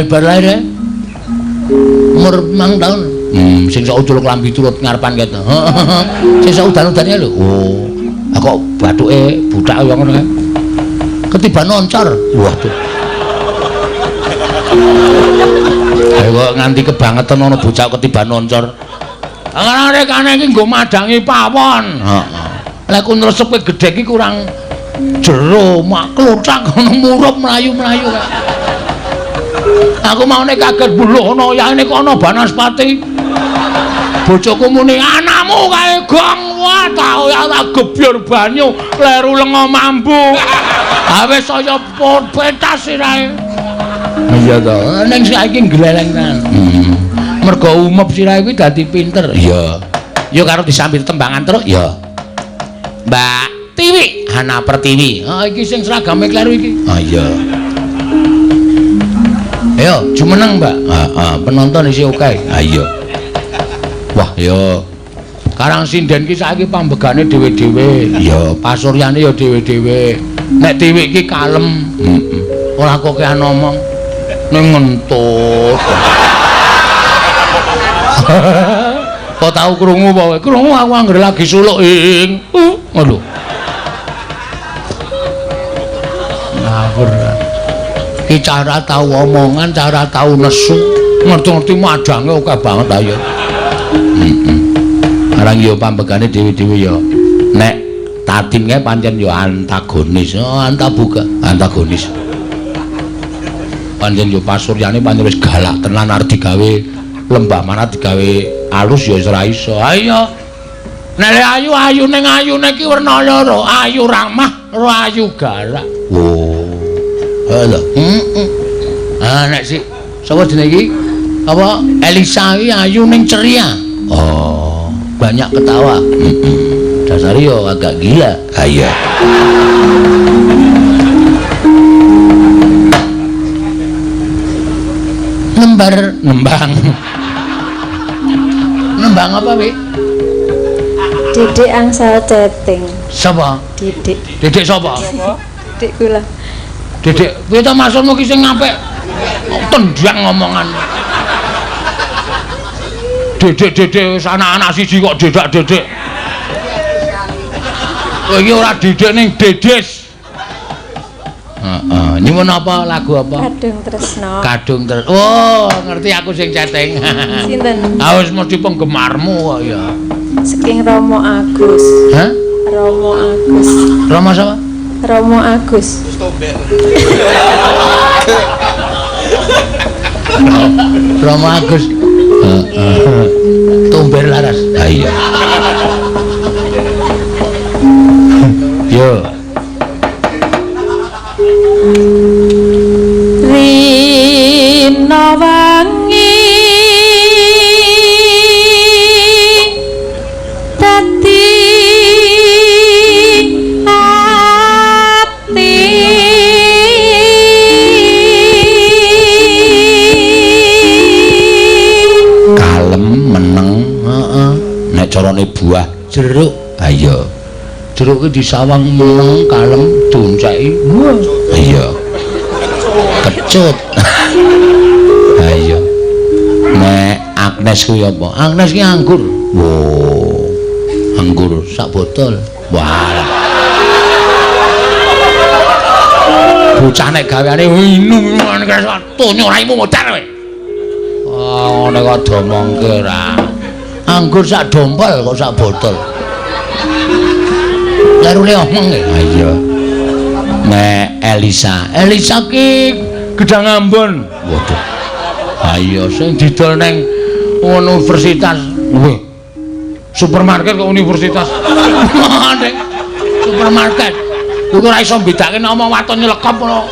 Bar lahir e. Umur 5 tahun. Sing sok ucul klambi turut ngarepan ket. Sing sok udan-udane lho. Oh. Ha kok bathuke buthak kaya ngono kae. Ketiban oncor. Waduh. Ayo kok nganti kebangetan ana bocah ketiban oncor. Angane kane iki nggo madangi pawon. Heeh. Lek ku nresepe gedhe iki kurang jero, mak kluthak ngono murup mlayu-mlayu kae. Aku maune kaget buluh ana yane kok ana banaspati. Bojoku muni anakmu kae Gong. Wah, tau ya tak gebyur banyu kleru lenga mambu. Ha wis saya pentas sirahe. Iya to. Ning saiki gleleng tenan. Mergo umep sirahe kuwi dadi pinter. Iya. Ya karo disambit tembangan terus. Iya. Mbak Tiwi Hana Pertiwi. Ah iki sing seragame kleru iki. Ah iya. Ayo jumeneng, Mbak. Heeh, penonton isi oke. Ah iya. Wah, ya. Karang sinden ki saiki pambegane dhewe-dhewe. Iya, pasuryane ya dhewe-dhewe. Nek Tiwi iki kalem. Heeh. Ora kokean ngomong. Ning ngentut. Kok tau krungu apa kowe? Krungu aku anggere lagi suluk ing. Ngono. Ngawur. Ki cara tau omongan, cara tau nesu, ngerti-ngerti madange akeh banget ayo. Heeh. Arang yo pambegane dhewe-dhewe ya. Nek Tatin kae pancen yo antagonis, oh, antabuka, antagonis. Pancen yo pasuryane pancen wis galak tenan arep digawe lembah mana digawe alus ya wis ora iso. Ayo. Nek ayu ayu ning ayune ki werna loro, ayu ramah karo ayu galak. Oh. Ha lho. Heeh. Ah nek si sapa jenenge iki? Apa Elisa iki ayu ning ceria. Oh, banyak ketawa. Heeh. Dasare yo agak gila. Ha iya. Nembar nembang. Nembang apa, Wi? Didik angsal chatting. Sapa? Didik. Didik sapa? Didik kula. Didik, piye ta maksudmu ki sing apik? Tendang ngomongan. Didik-didik wis anak-anak siji kok dedak-dedik. Kowe iki ora didik ning dedes. Heeh, nyuwun apa lagu apa? Kadung Tresno. Kadung Tresno. Oh, ngerti aku sing chatting. Sinten? Ah wis mesti penggemarmu kok ya. Saking Romo Agus. Hah? Romo Agus. Romo sapa? Romo Agus. Romo Agus. Heeh. Tumber laras. Ha iya. Yo. Rina wangi dadi ati kalem meneng, heeh. Nek carane buah jeruk, ha iya. Jeruk ki disawang meneng kalem donceki. Wah, iya. Kecut. Ha iya. Nek Agnes kuwi apa? Agnes ki anggur. Wo. Anggur sak botol. Wah. Bocah nek gaweane minum tonyo raimu modar kowe. Oh, ngono kok domongke ora. Anggur sak dompol kok sak botol. Lerune omong e. Ha iya. Nek Elisa, Elisa ki gedang Ambon. Waduh. Ha iya sing didol ning universitas. Wih. Supermarket kok universitas. Ning supermarket. Kuwi ora iso mbedake nek omong waton nyelekop ngono.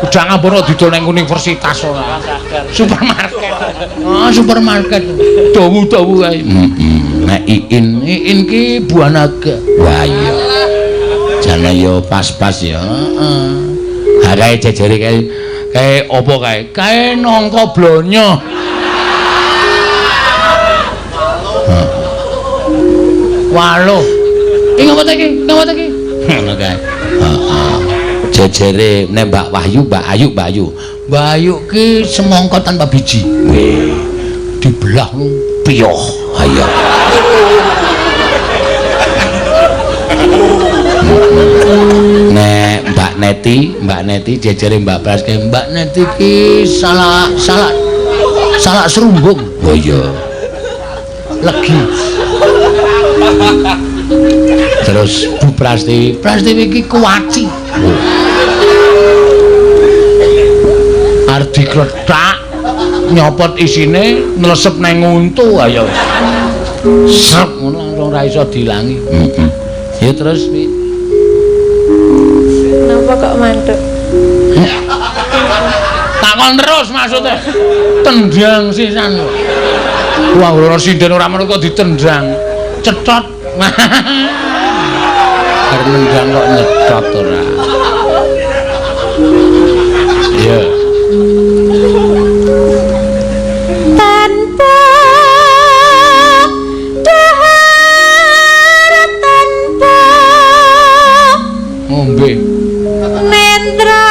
Gedang Ambon kok didol ning universitas ora. Supermarket. Ah, supermarket. Dawu-dawu kae. Heeh. Nek Iin, Iin ki buah naga. Wah iya. Jane yo pas-pas ya. Heeh. Ha kae jejere kae kae apa kae? Kae nangka blonyo. Waluh. Iki apa ta iki? Apa ta iki? Ngono kae. Heeh. Jejere nek Mbak Wahyu, Mbak Ayu, Mbak Ayu. Mbak Ayu ki semangka tanpa biji. Weh. Dibelah piyoh. Ha iya. Nek Mbak Neti, Mbak Neti jejere Mbak Praske, Mbak Neti ki salak salak salak serumbung. Oh iya. Legi. Terus Bu Prastiwi, Prastiwi ki kuwaci. Oh. Arep diklethak nyopot isine nlesep nang untu ayo. Srep ngono langsung ora iso dilangi. Heeh. Ya terus piye? Napa kok mantuk? Takon terus maksudnya. Tendang sisan. Wah, ora sinden ora menut kok ditendang. Cetot. Bar nendang kok nyedot ora. Iya. Tanpa dahar tanpa ngombe nendra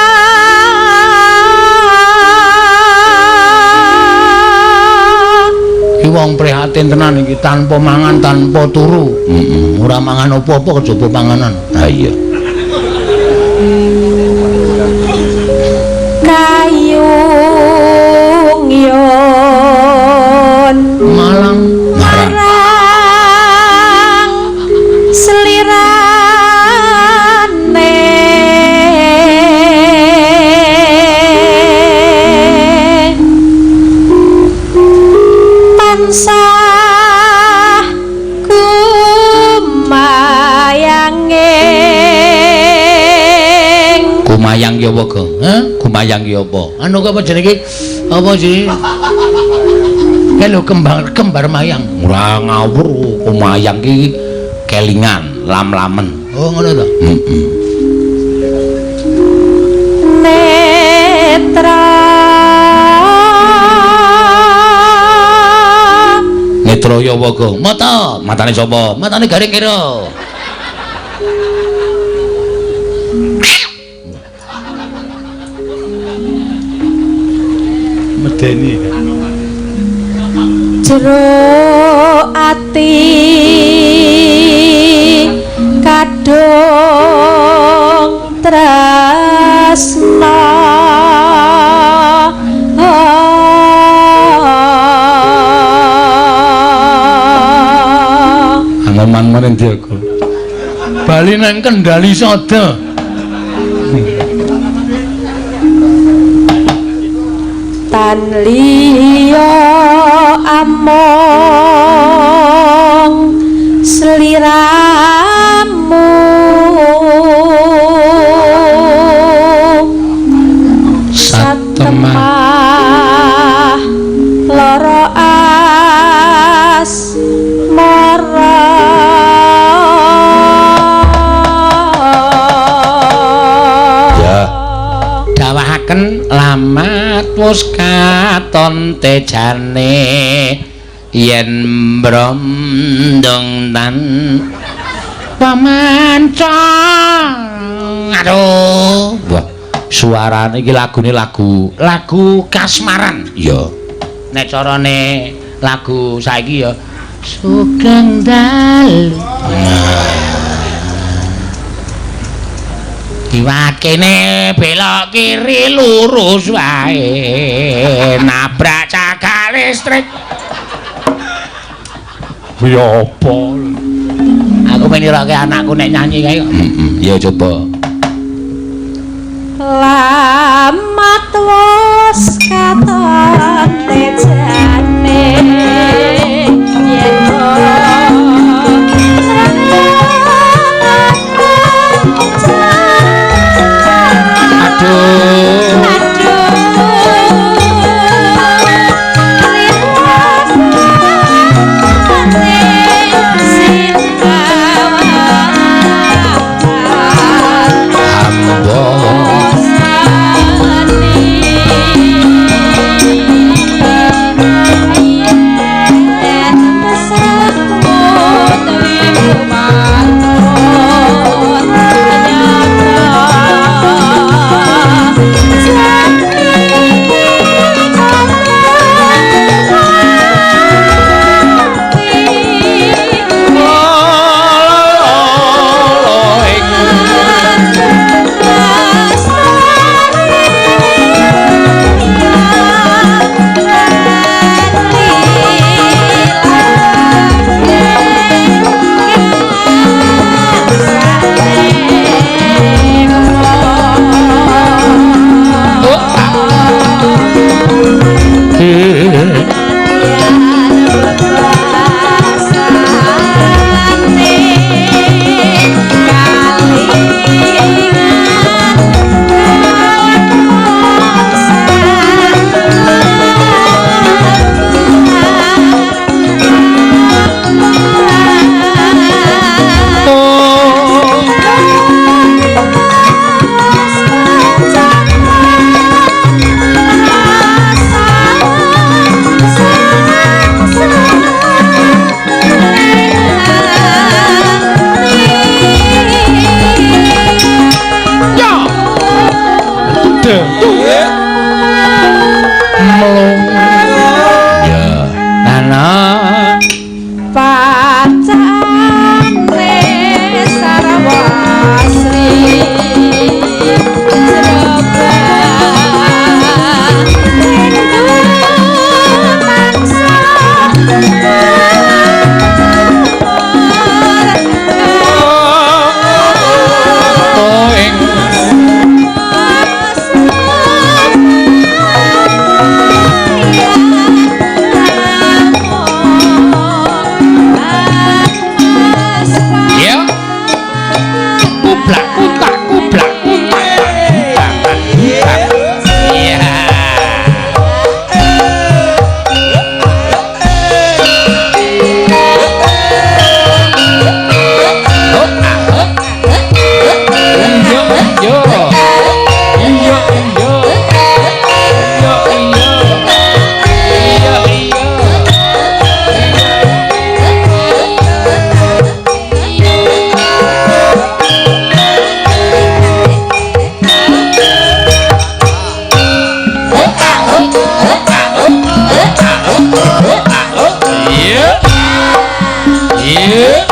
iki wong prihatin tenan iki, tanpa mangan tanpa turu. Heeh, ora mangan apa-apa kejaba panganan. Ha iya. Kayung yon malang marang marang selirane tansah kumayanging. Kumayang ki apa, Gong? Hah? Kumayang ki apa? Anu apa jenenge iki? Apa sih? Kae lho kembar kembar mayang. Ora ngawur, kumayang ki kelingan, lam-lamen. Oh, ngono to. Heeh. Netra Netra ya apa, Gong? Mata, matane sapa? Matane garing kira. Medeni. Jero ati kadung tresna Anoman maring Diaga. Bali nang Kendali Sada. Tan liya among sliramu Satemah satemah lara asmara. Ya. Dawahaken lamat wis katon tejane yen brondong tan pamanca. Aduh, wah, suarane iki lagune lagu lagu kasmaran. Iya. Nek carane lagu saiki ya sugeng dalu. Liwat kene belok kiri lurus wae nabrak cagak listrik. Ya apa? Aku pengen niroke anakku nek nyanyi kae kok. Heeh, ya coba. Lamat wis katon tejane yen aduh. Iya.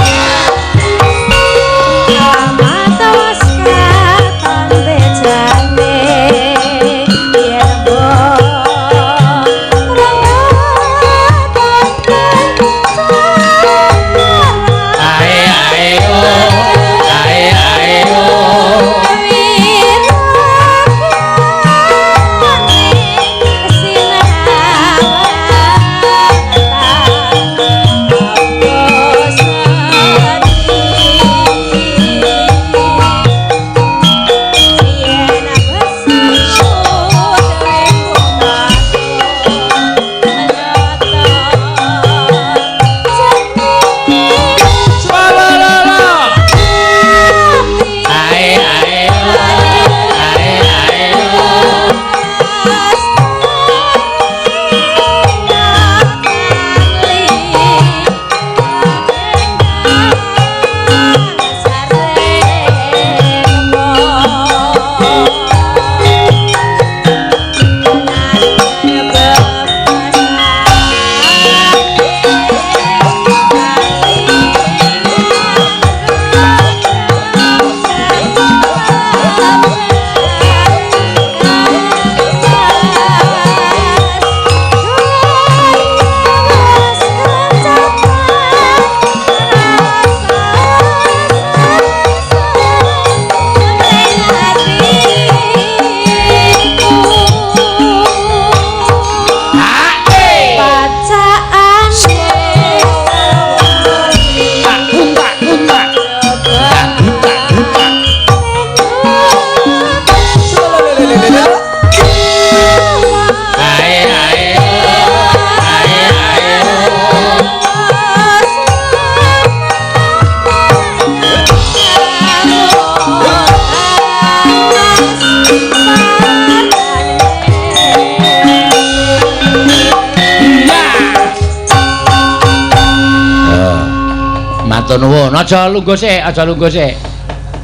Nuwun, aja lungguh sik, aja lungguh sik.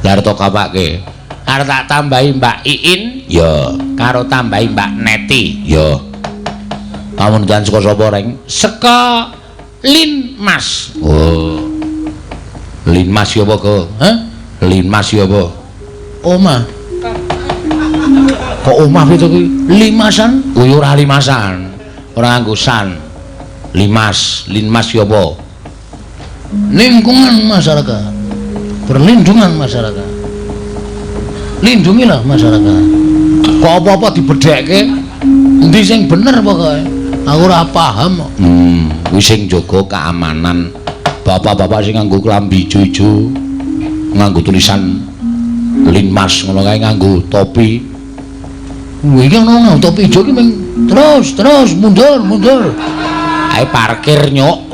Lah arep kapake. Arep tak tambahi Mbak Iin, ya, karo tambahi Mbak Neti, ya. Pamundutan saka sapa, Reng? Saka Linmas. Oh. Linmas ya apa, Go? Hah? Linmas ya apa? Omah. Kok omah pitu kuwi? Limasan? Kuwi ora limasan. Ora nganggo san. Limas, Linmas ya apa? Lingkungan masyarakat, perlindungan masyarakat, lindungilah masyarakat. Kok apa-apa dibedhekke, endi sing bener pokoke? Aku ora paham. Kuwi sing jaga keamanan. Bapak-bapak sing nganggo klambi ijo-ijo, nganggo tulisan Linmas ngono kae, nganggo topi. Kuwi iki ono nganggo topi ijo ki ming terus terus mundur mundur. Ae parkir nyok.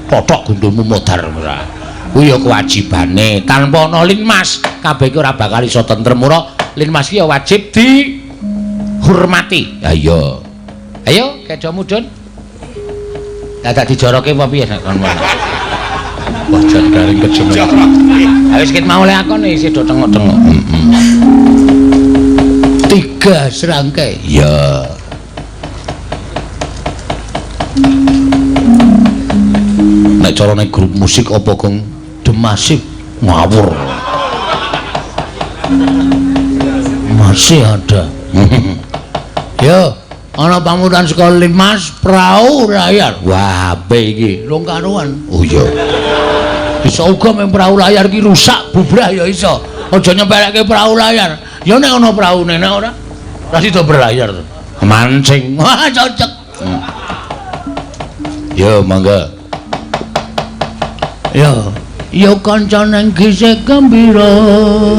Totok gundulmu modar ora. Kuwi ya kewajibane. Tanpa ana Linmas, kabeh iki ora bakal iso tentrem ora. Linmas iki ya wajib dihormati. Ha iya. Ayo kedo mudhun. Dadak dijoroke apa piye nek kon. Wah jan garing kejemen. Ha wis ket mau le akon isih do tengok-tengok. 3 serangkai. Iya. Nek carane grup musik apa gong Demasif ngawur. Masih ada. Yo, ana pamutan saka Linmas prau layar. Wah, ape iki? Rong karuan. Oh iya. Bisa uga meng prau layar iki rusak bubrah ya iso. Aja nyempeleke prau layar. Ya nek ana praune, nek ora ora sida berlayar. Mancing. Wah, cocok. Yo, mangga. Yo, yo kanca nang gisik gembira,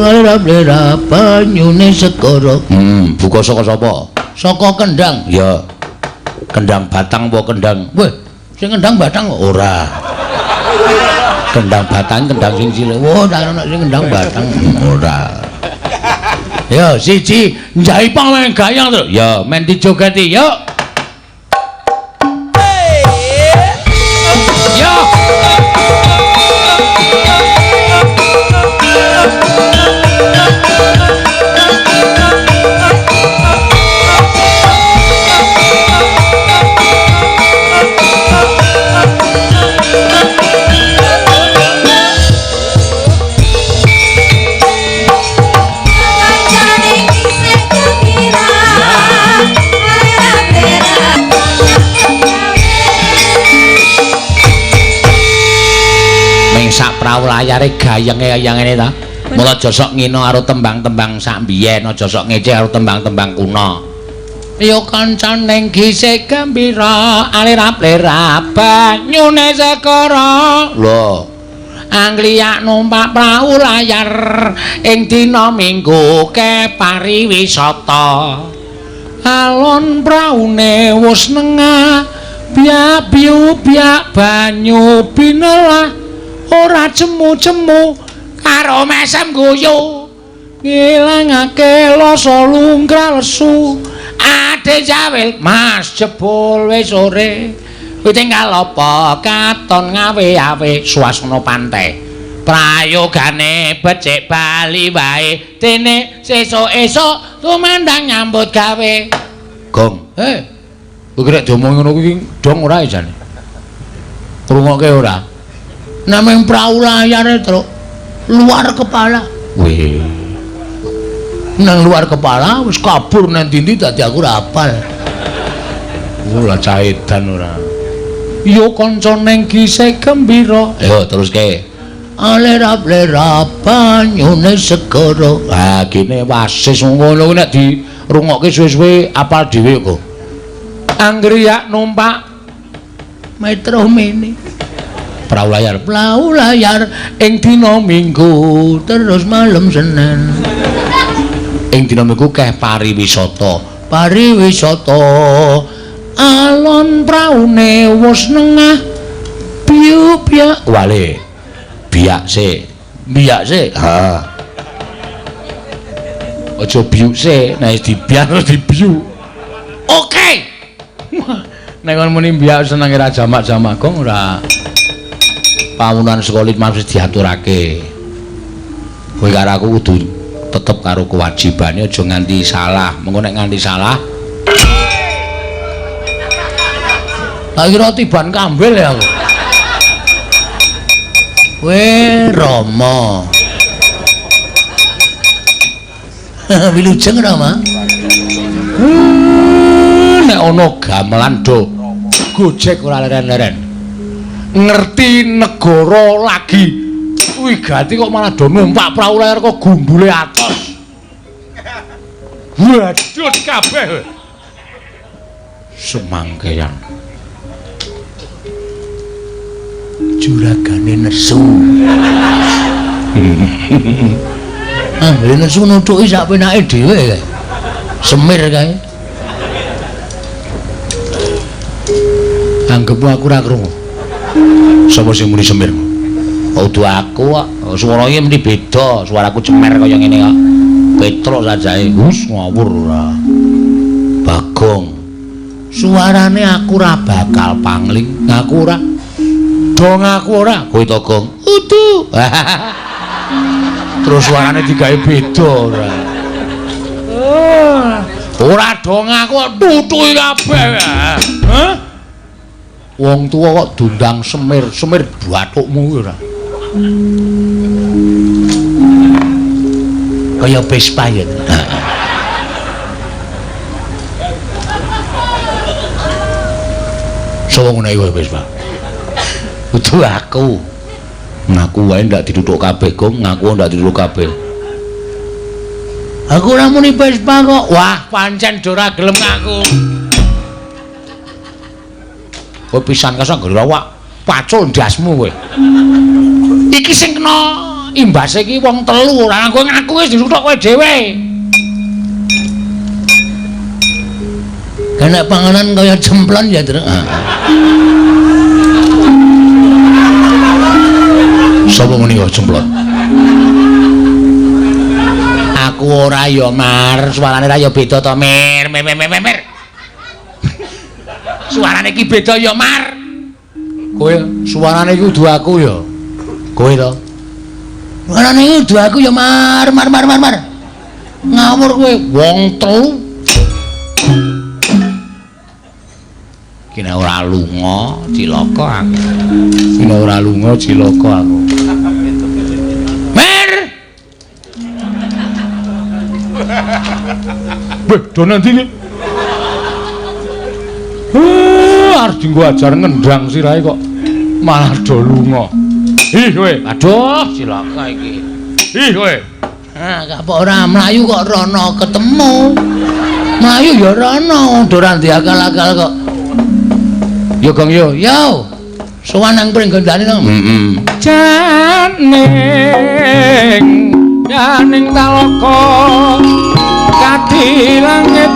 ora banyune segara. Buka saka sapa? Saka Kendang. Ya. Kendang Batang apa Kendang? Weh, sing Kendang Batang kok ora. Kendang Batang, kendang sing cilik. Wah, ora ana sing Kendang Batang. Ora. Yo, siji njaipong men gayeng to. Ya, men dijogeti, yo. Yo. Prau layare gayenge kaya ngene ta. Mula aja sok ngina karo tembang-tembang sak biyen, aja sok ngece karo tembang-tembang kuno. Yo kancane gisik gembira, alirap-lirap banyune segara. Lho. Angliyak numpak prau layar ing dina Minggu ke pariwisata. Alon praune wis nengah, biak biu biak banyu binelah, ora cemu-cemu karo mesem guyu. Ngilangake lasa lungkrah lesu. Ade jawil mas jebul wis sore. Kuwi tinggal apa katon ngawe-awe suasana pantai. Prayogane becik bali wae dene sesuk esuk tumandang nyambut gawe. Gong. Kowe nek diomong ngono kuwi dong ora jane. Ngrungokke ora? Nameng prau layare, Truk. Luar kepala. Wih. Nang luar kepala wis kabur nang ndi-ndi dadi aku ora hafal. Ora caedan ora. Yo kanca neng gisik gembira. Ayo teruske. Alerap-lerap banyune segara. Ha gene wasis ngono kuwi nek dirungokke suwe-suwe apal dhewe kok. Anggriyak numpak Metro Mini. Prau layar, prau layar ing dina Minggu terus malam Senin. Ing dina Minggu keh pariwisata. Pariwisata. Alon praune wis nengah biu biak wale. Biak sik. Biak sik. Ha. Aja biuk sik, nek dibiak terus dibiu. Oke. Nek kon muni biak senenge ra jamak-jamak gong ora. Pawunan sekolah mesti diaturake. Kowe karo aku kudu tetep karo kewajibane, aja nganti salah. Mengko nek nganti salah tak kira tiban kambil ya aku. Kowe Rama. Wilujeng Rama. Nek ana gamelan do gojek ora leren-leren. Ngerti negara lagi wigati kok malah do numpak prau layar kok gundule atos. Waduh kabeh. Semangkeyan. Juragane nesu. Anggere nesu nutuki sak penake dhewe kae. Semir kae. Anggepmu aku ora krungu. Sapa sing muni semir? Kudu aku kok. Swara iki mesti beda, suaraku cemer kaya ngene kok. Petruk sajae. Wis ngawur ora. Bagong. Suarane aku ora bakal pangling. Ngaku ora. Do ngaku ora. Kowe to, Gong. Udu. Terus suarane digawe beda ora. Ora do ngaku tutuki kabeh. Hah? Wong tuwa kok dundang semir, semir bathukmu ora. Kaya Vespa ya. Sopo ngono iku Vespa? Kudu aku. Ngaku wae ndak dituthuk kabeh, Gong, ngaku ndak dituthuk kabeh. Aku ora muni Vespa kok. Wah, pancen ora gelem ngaku. Kowe pisan kasang anggere awak pacul ndasmu kowe. Iki sing kena imbase iki wong telu ora kowe ngaku wis dituthuk kowe dhewe. Kena panganan kaya cemplon ya, Truk. Sapa muni kok cemplon? Aku ora ya, Mar, suarane ra ya beda to, Mir. Mir mir mir mir. Suarane iki beda ya, Mar. Kowe suarane iki kudu aku ya. Kowe to. Suarane iki kudu aku ya, Mar, Mar Mar Mar Mar. Ngawur kowe wong telu. Ki nek ora lunga cilaka aku. Ki nek ora lunga cilaka aku. Mer. Beh, do nanti iki. Arep dienggo ajar ngendang sirahe kok malah do lunga. Ih kowe. Aduh, cilaka iki. Ih kowe. Ah, kapok ora mlayu kok rono ketemu. Mlayu ya rono, ora diakal-akal kok. Yo Gong yo, yo. Sowan nang Pringgondani to. Heeh. Janing janing taloka kadi langit.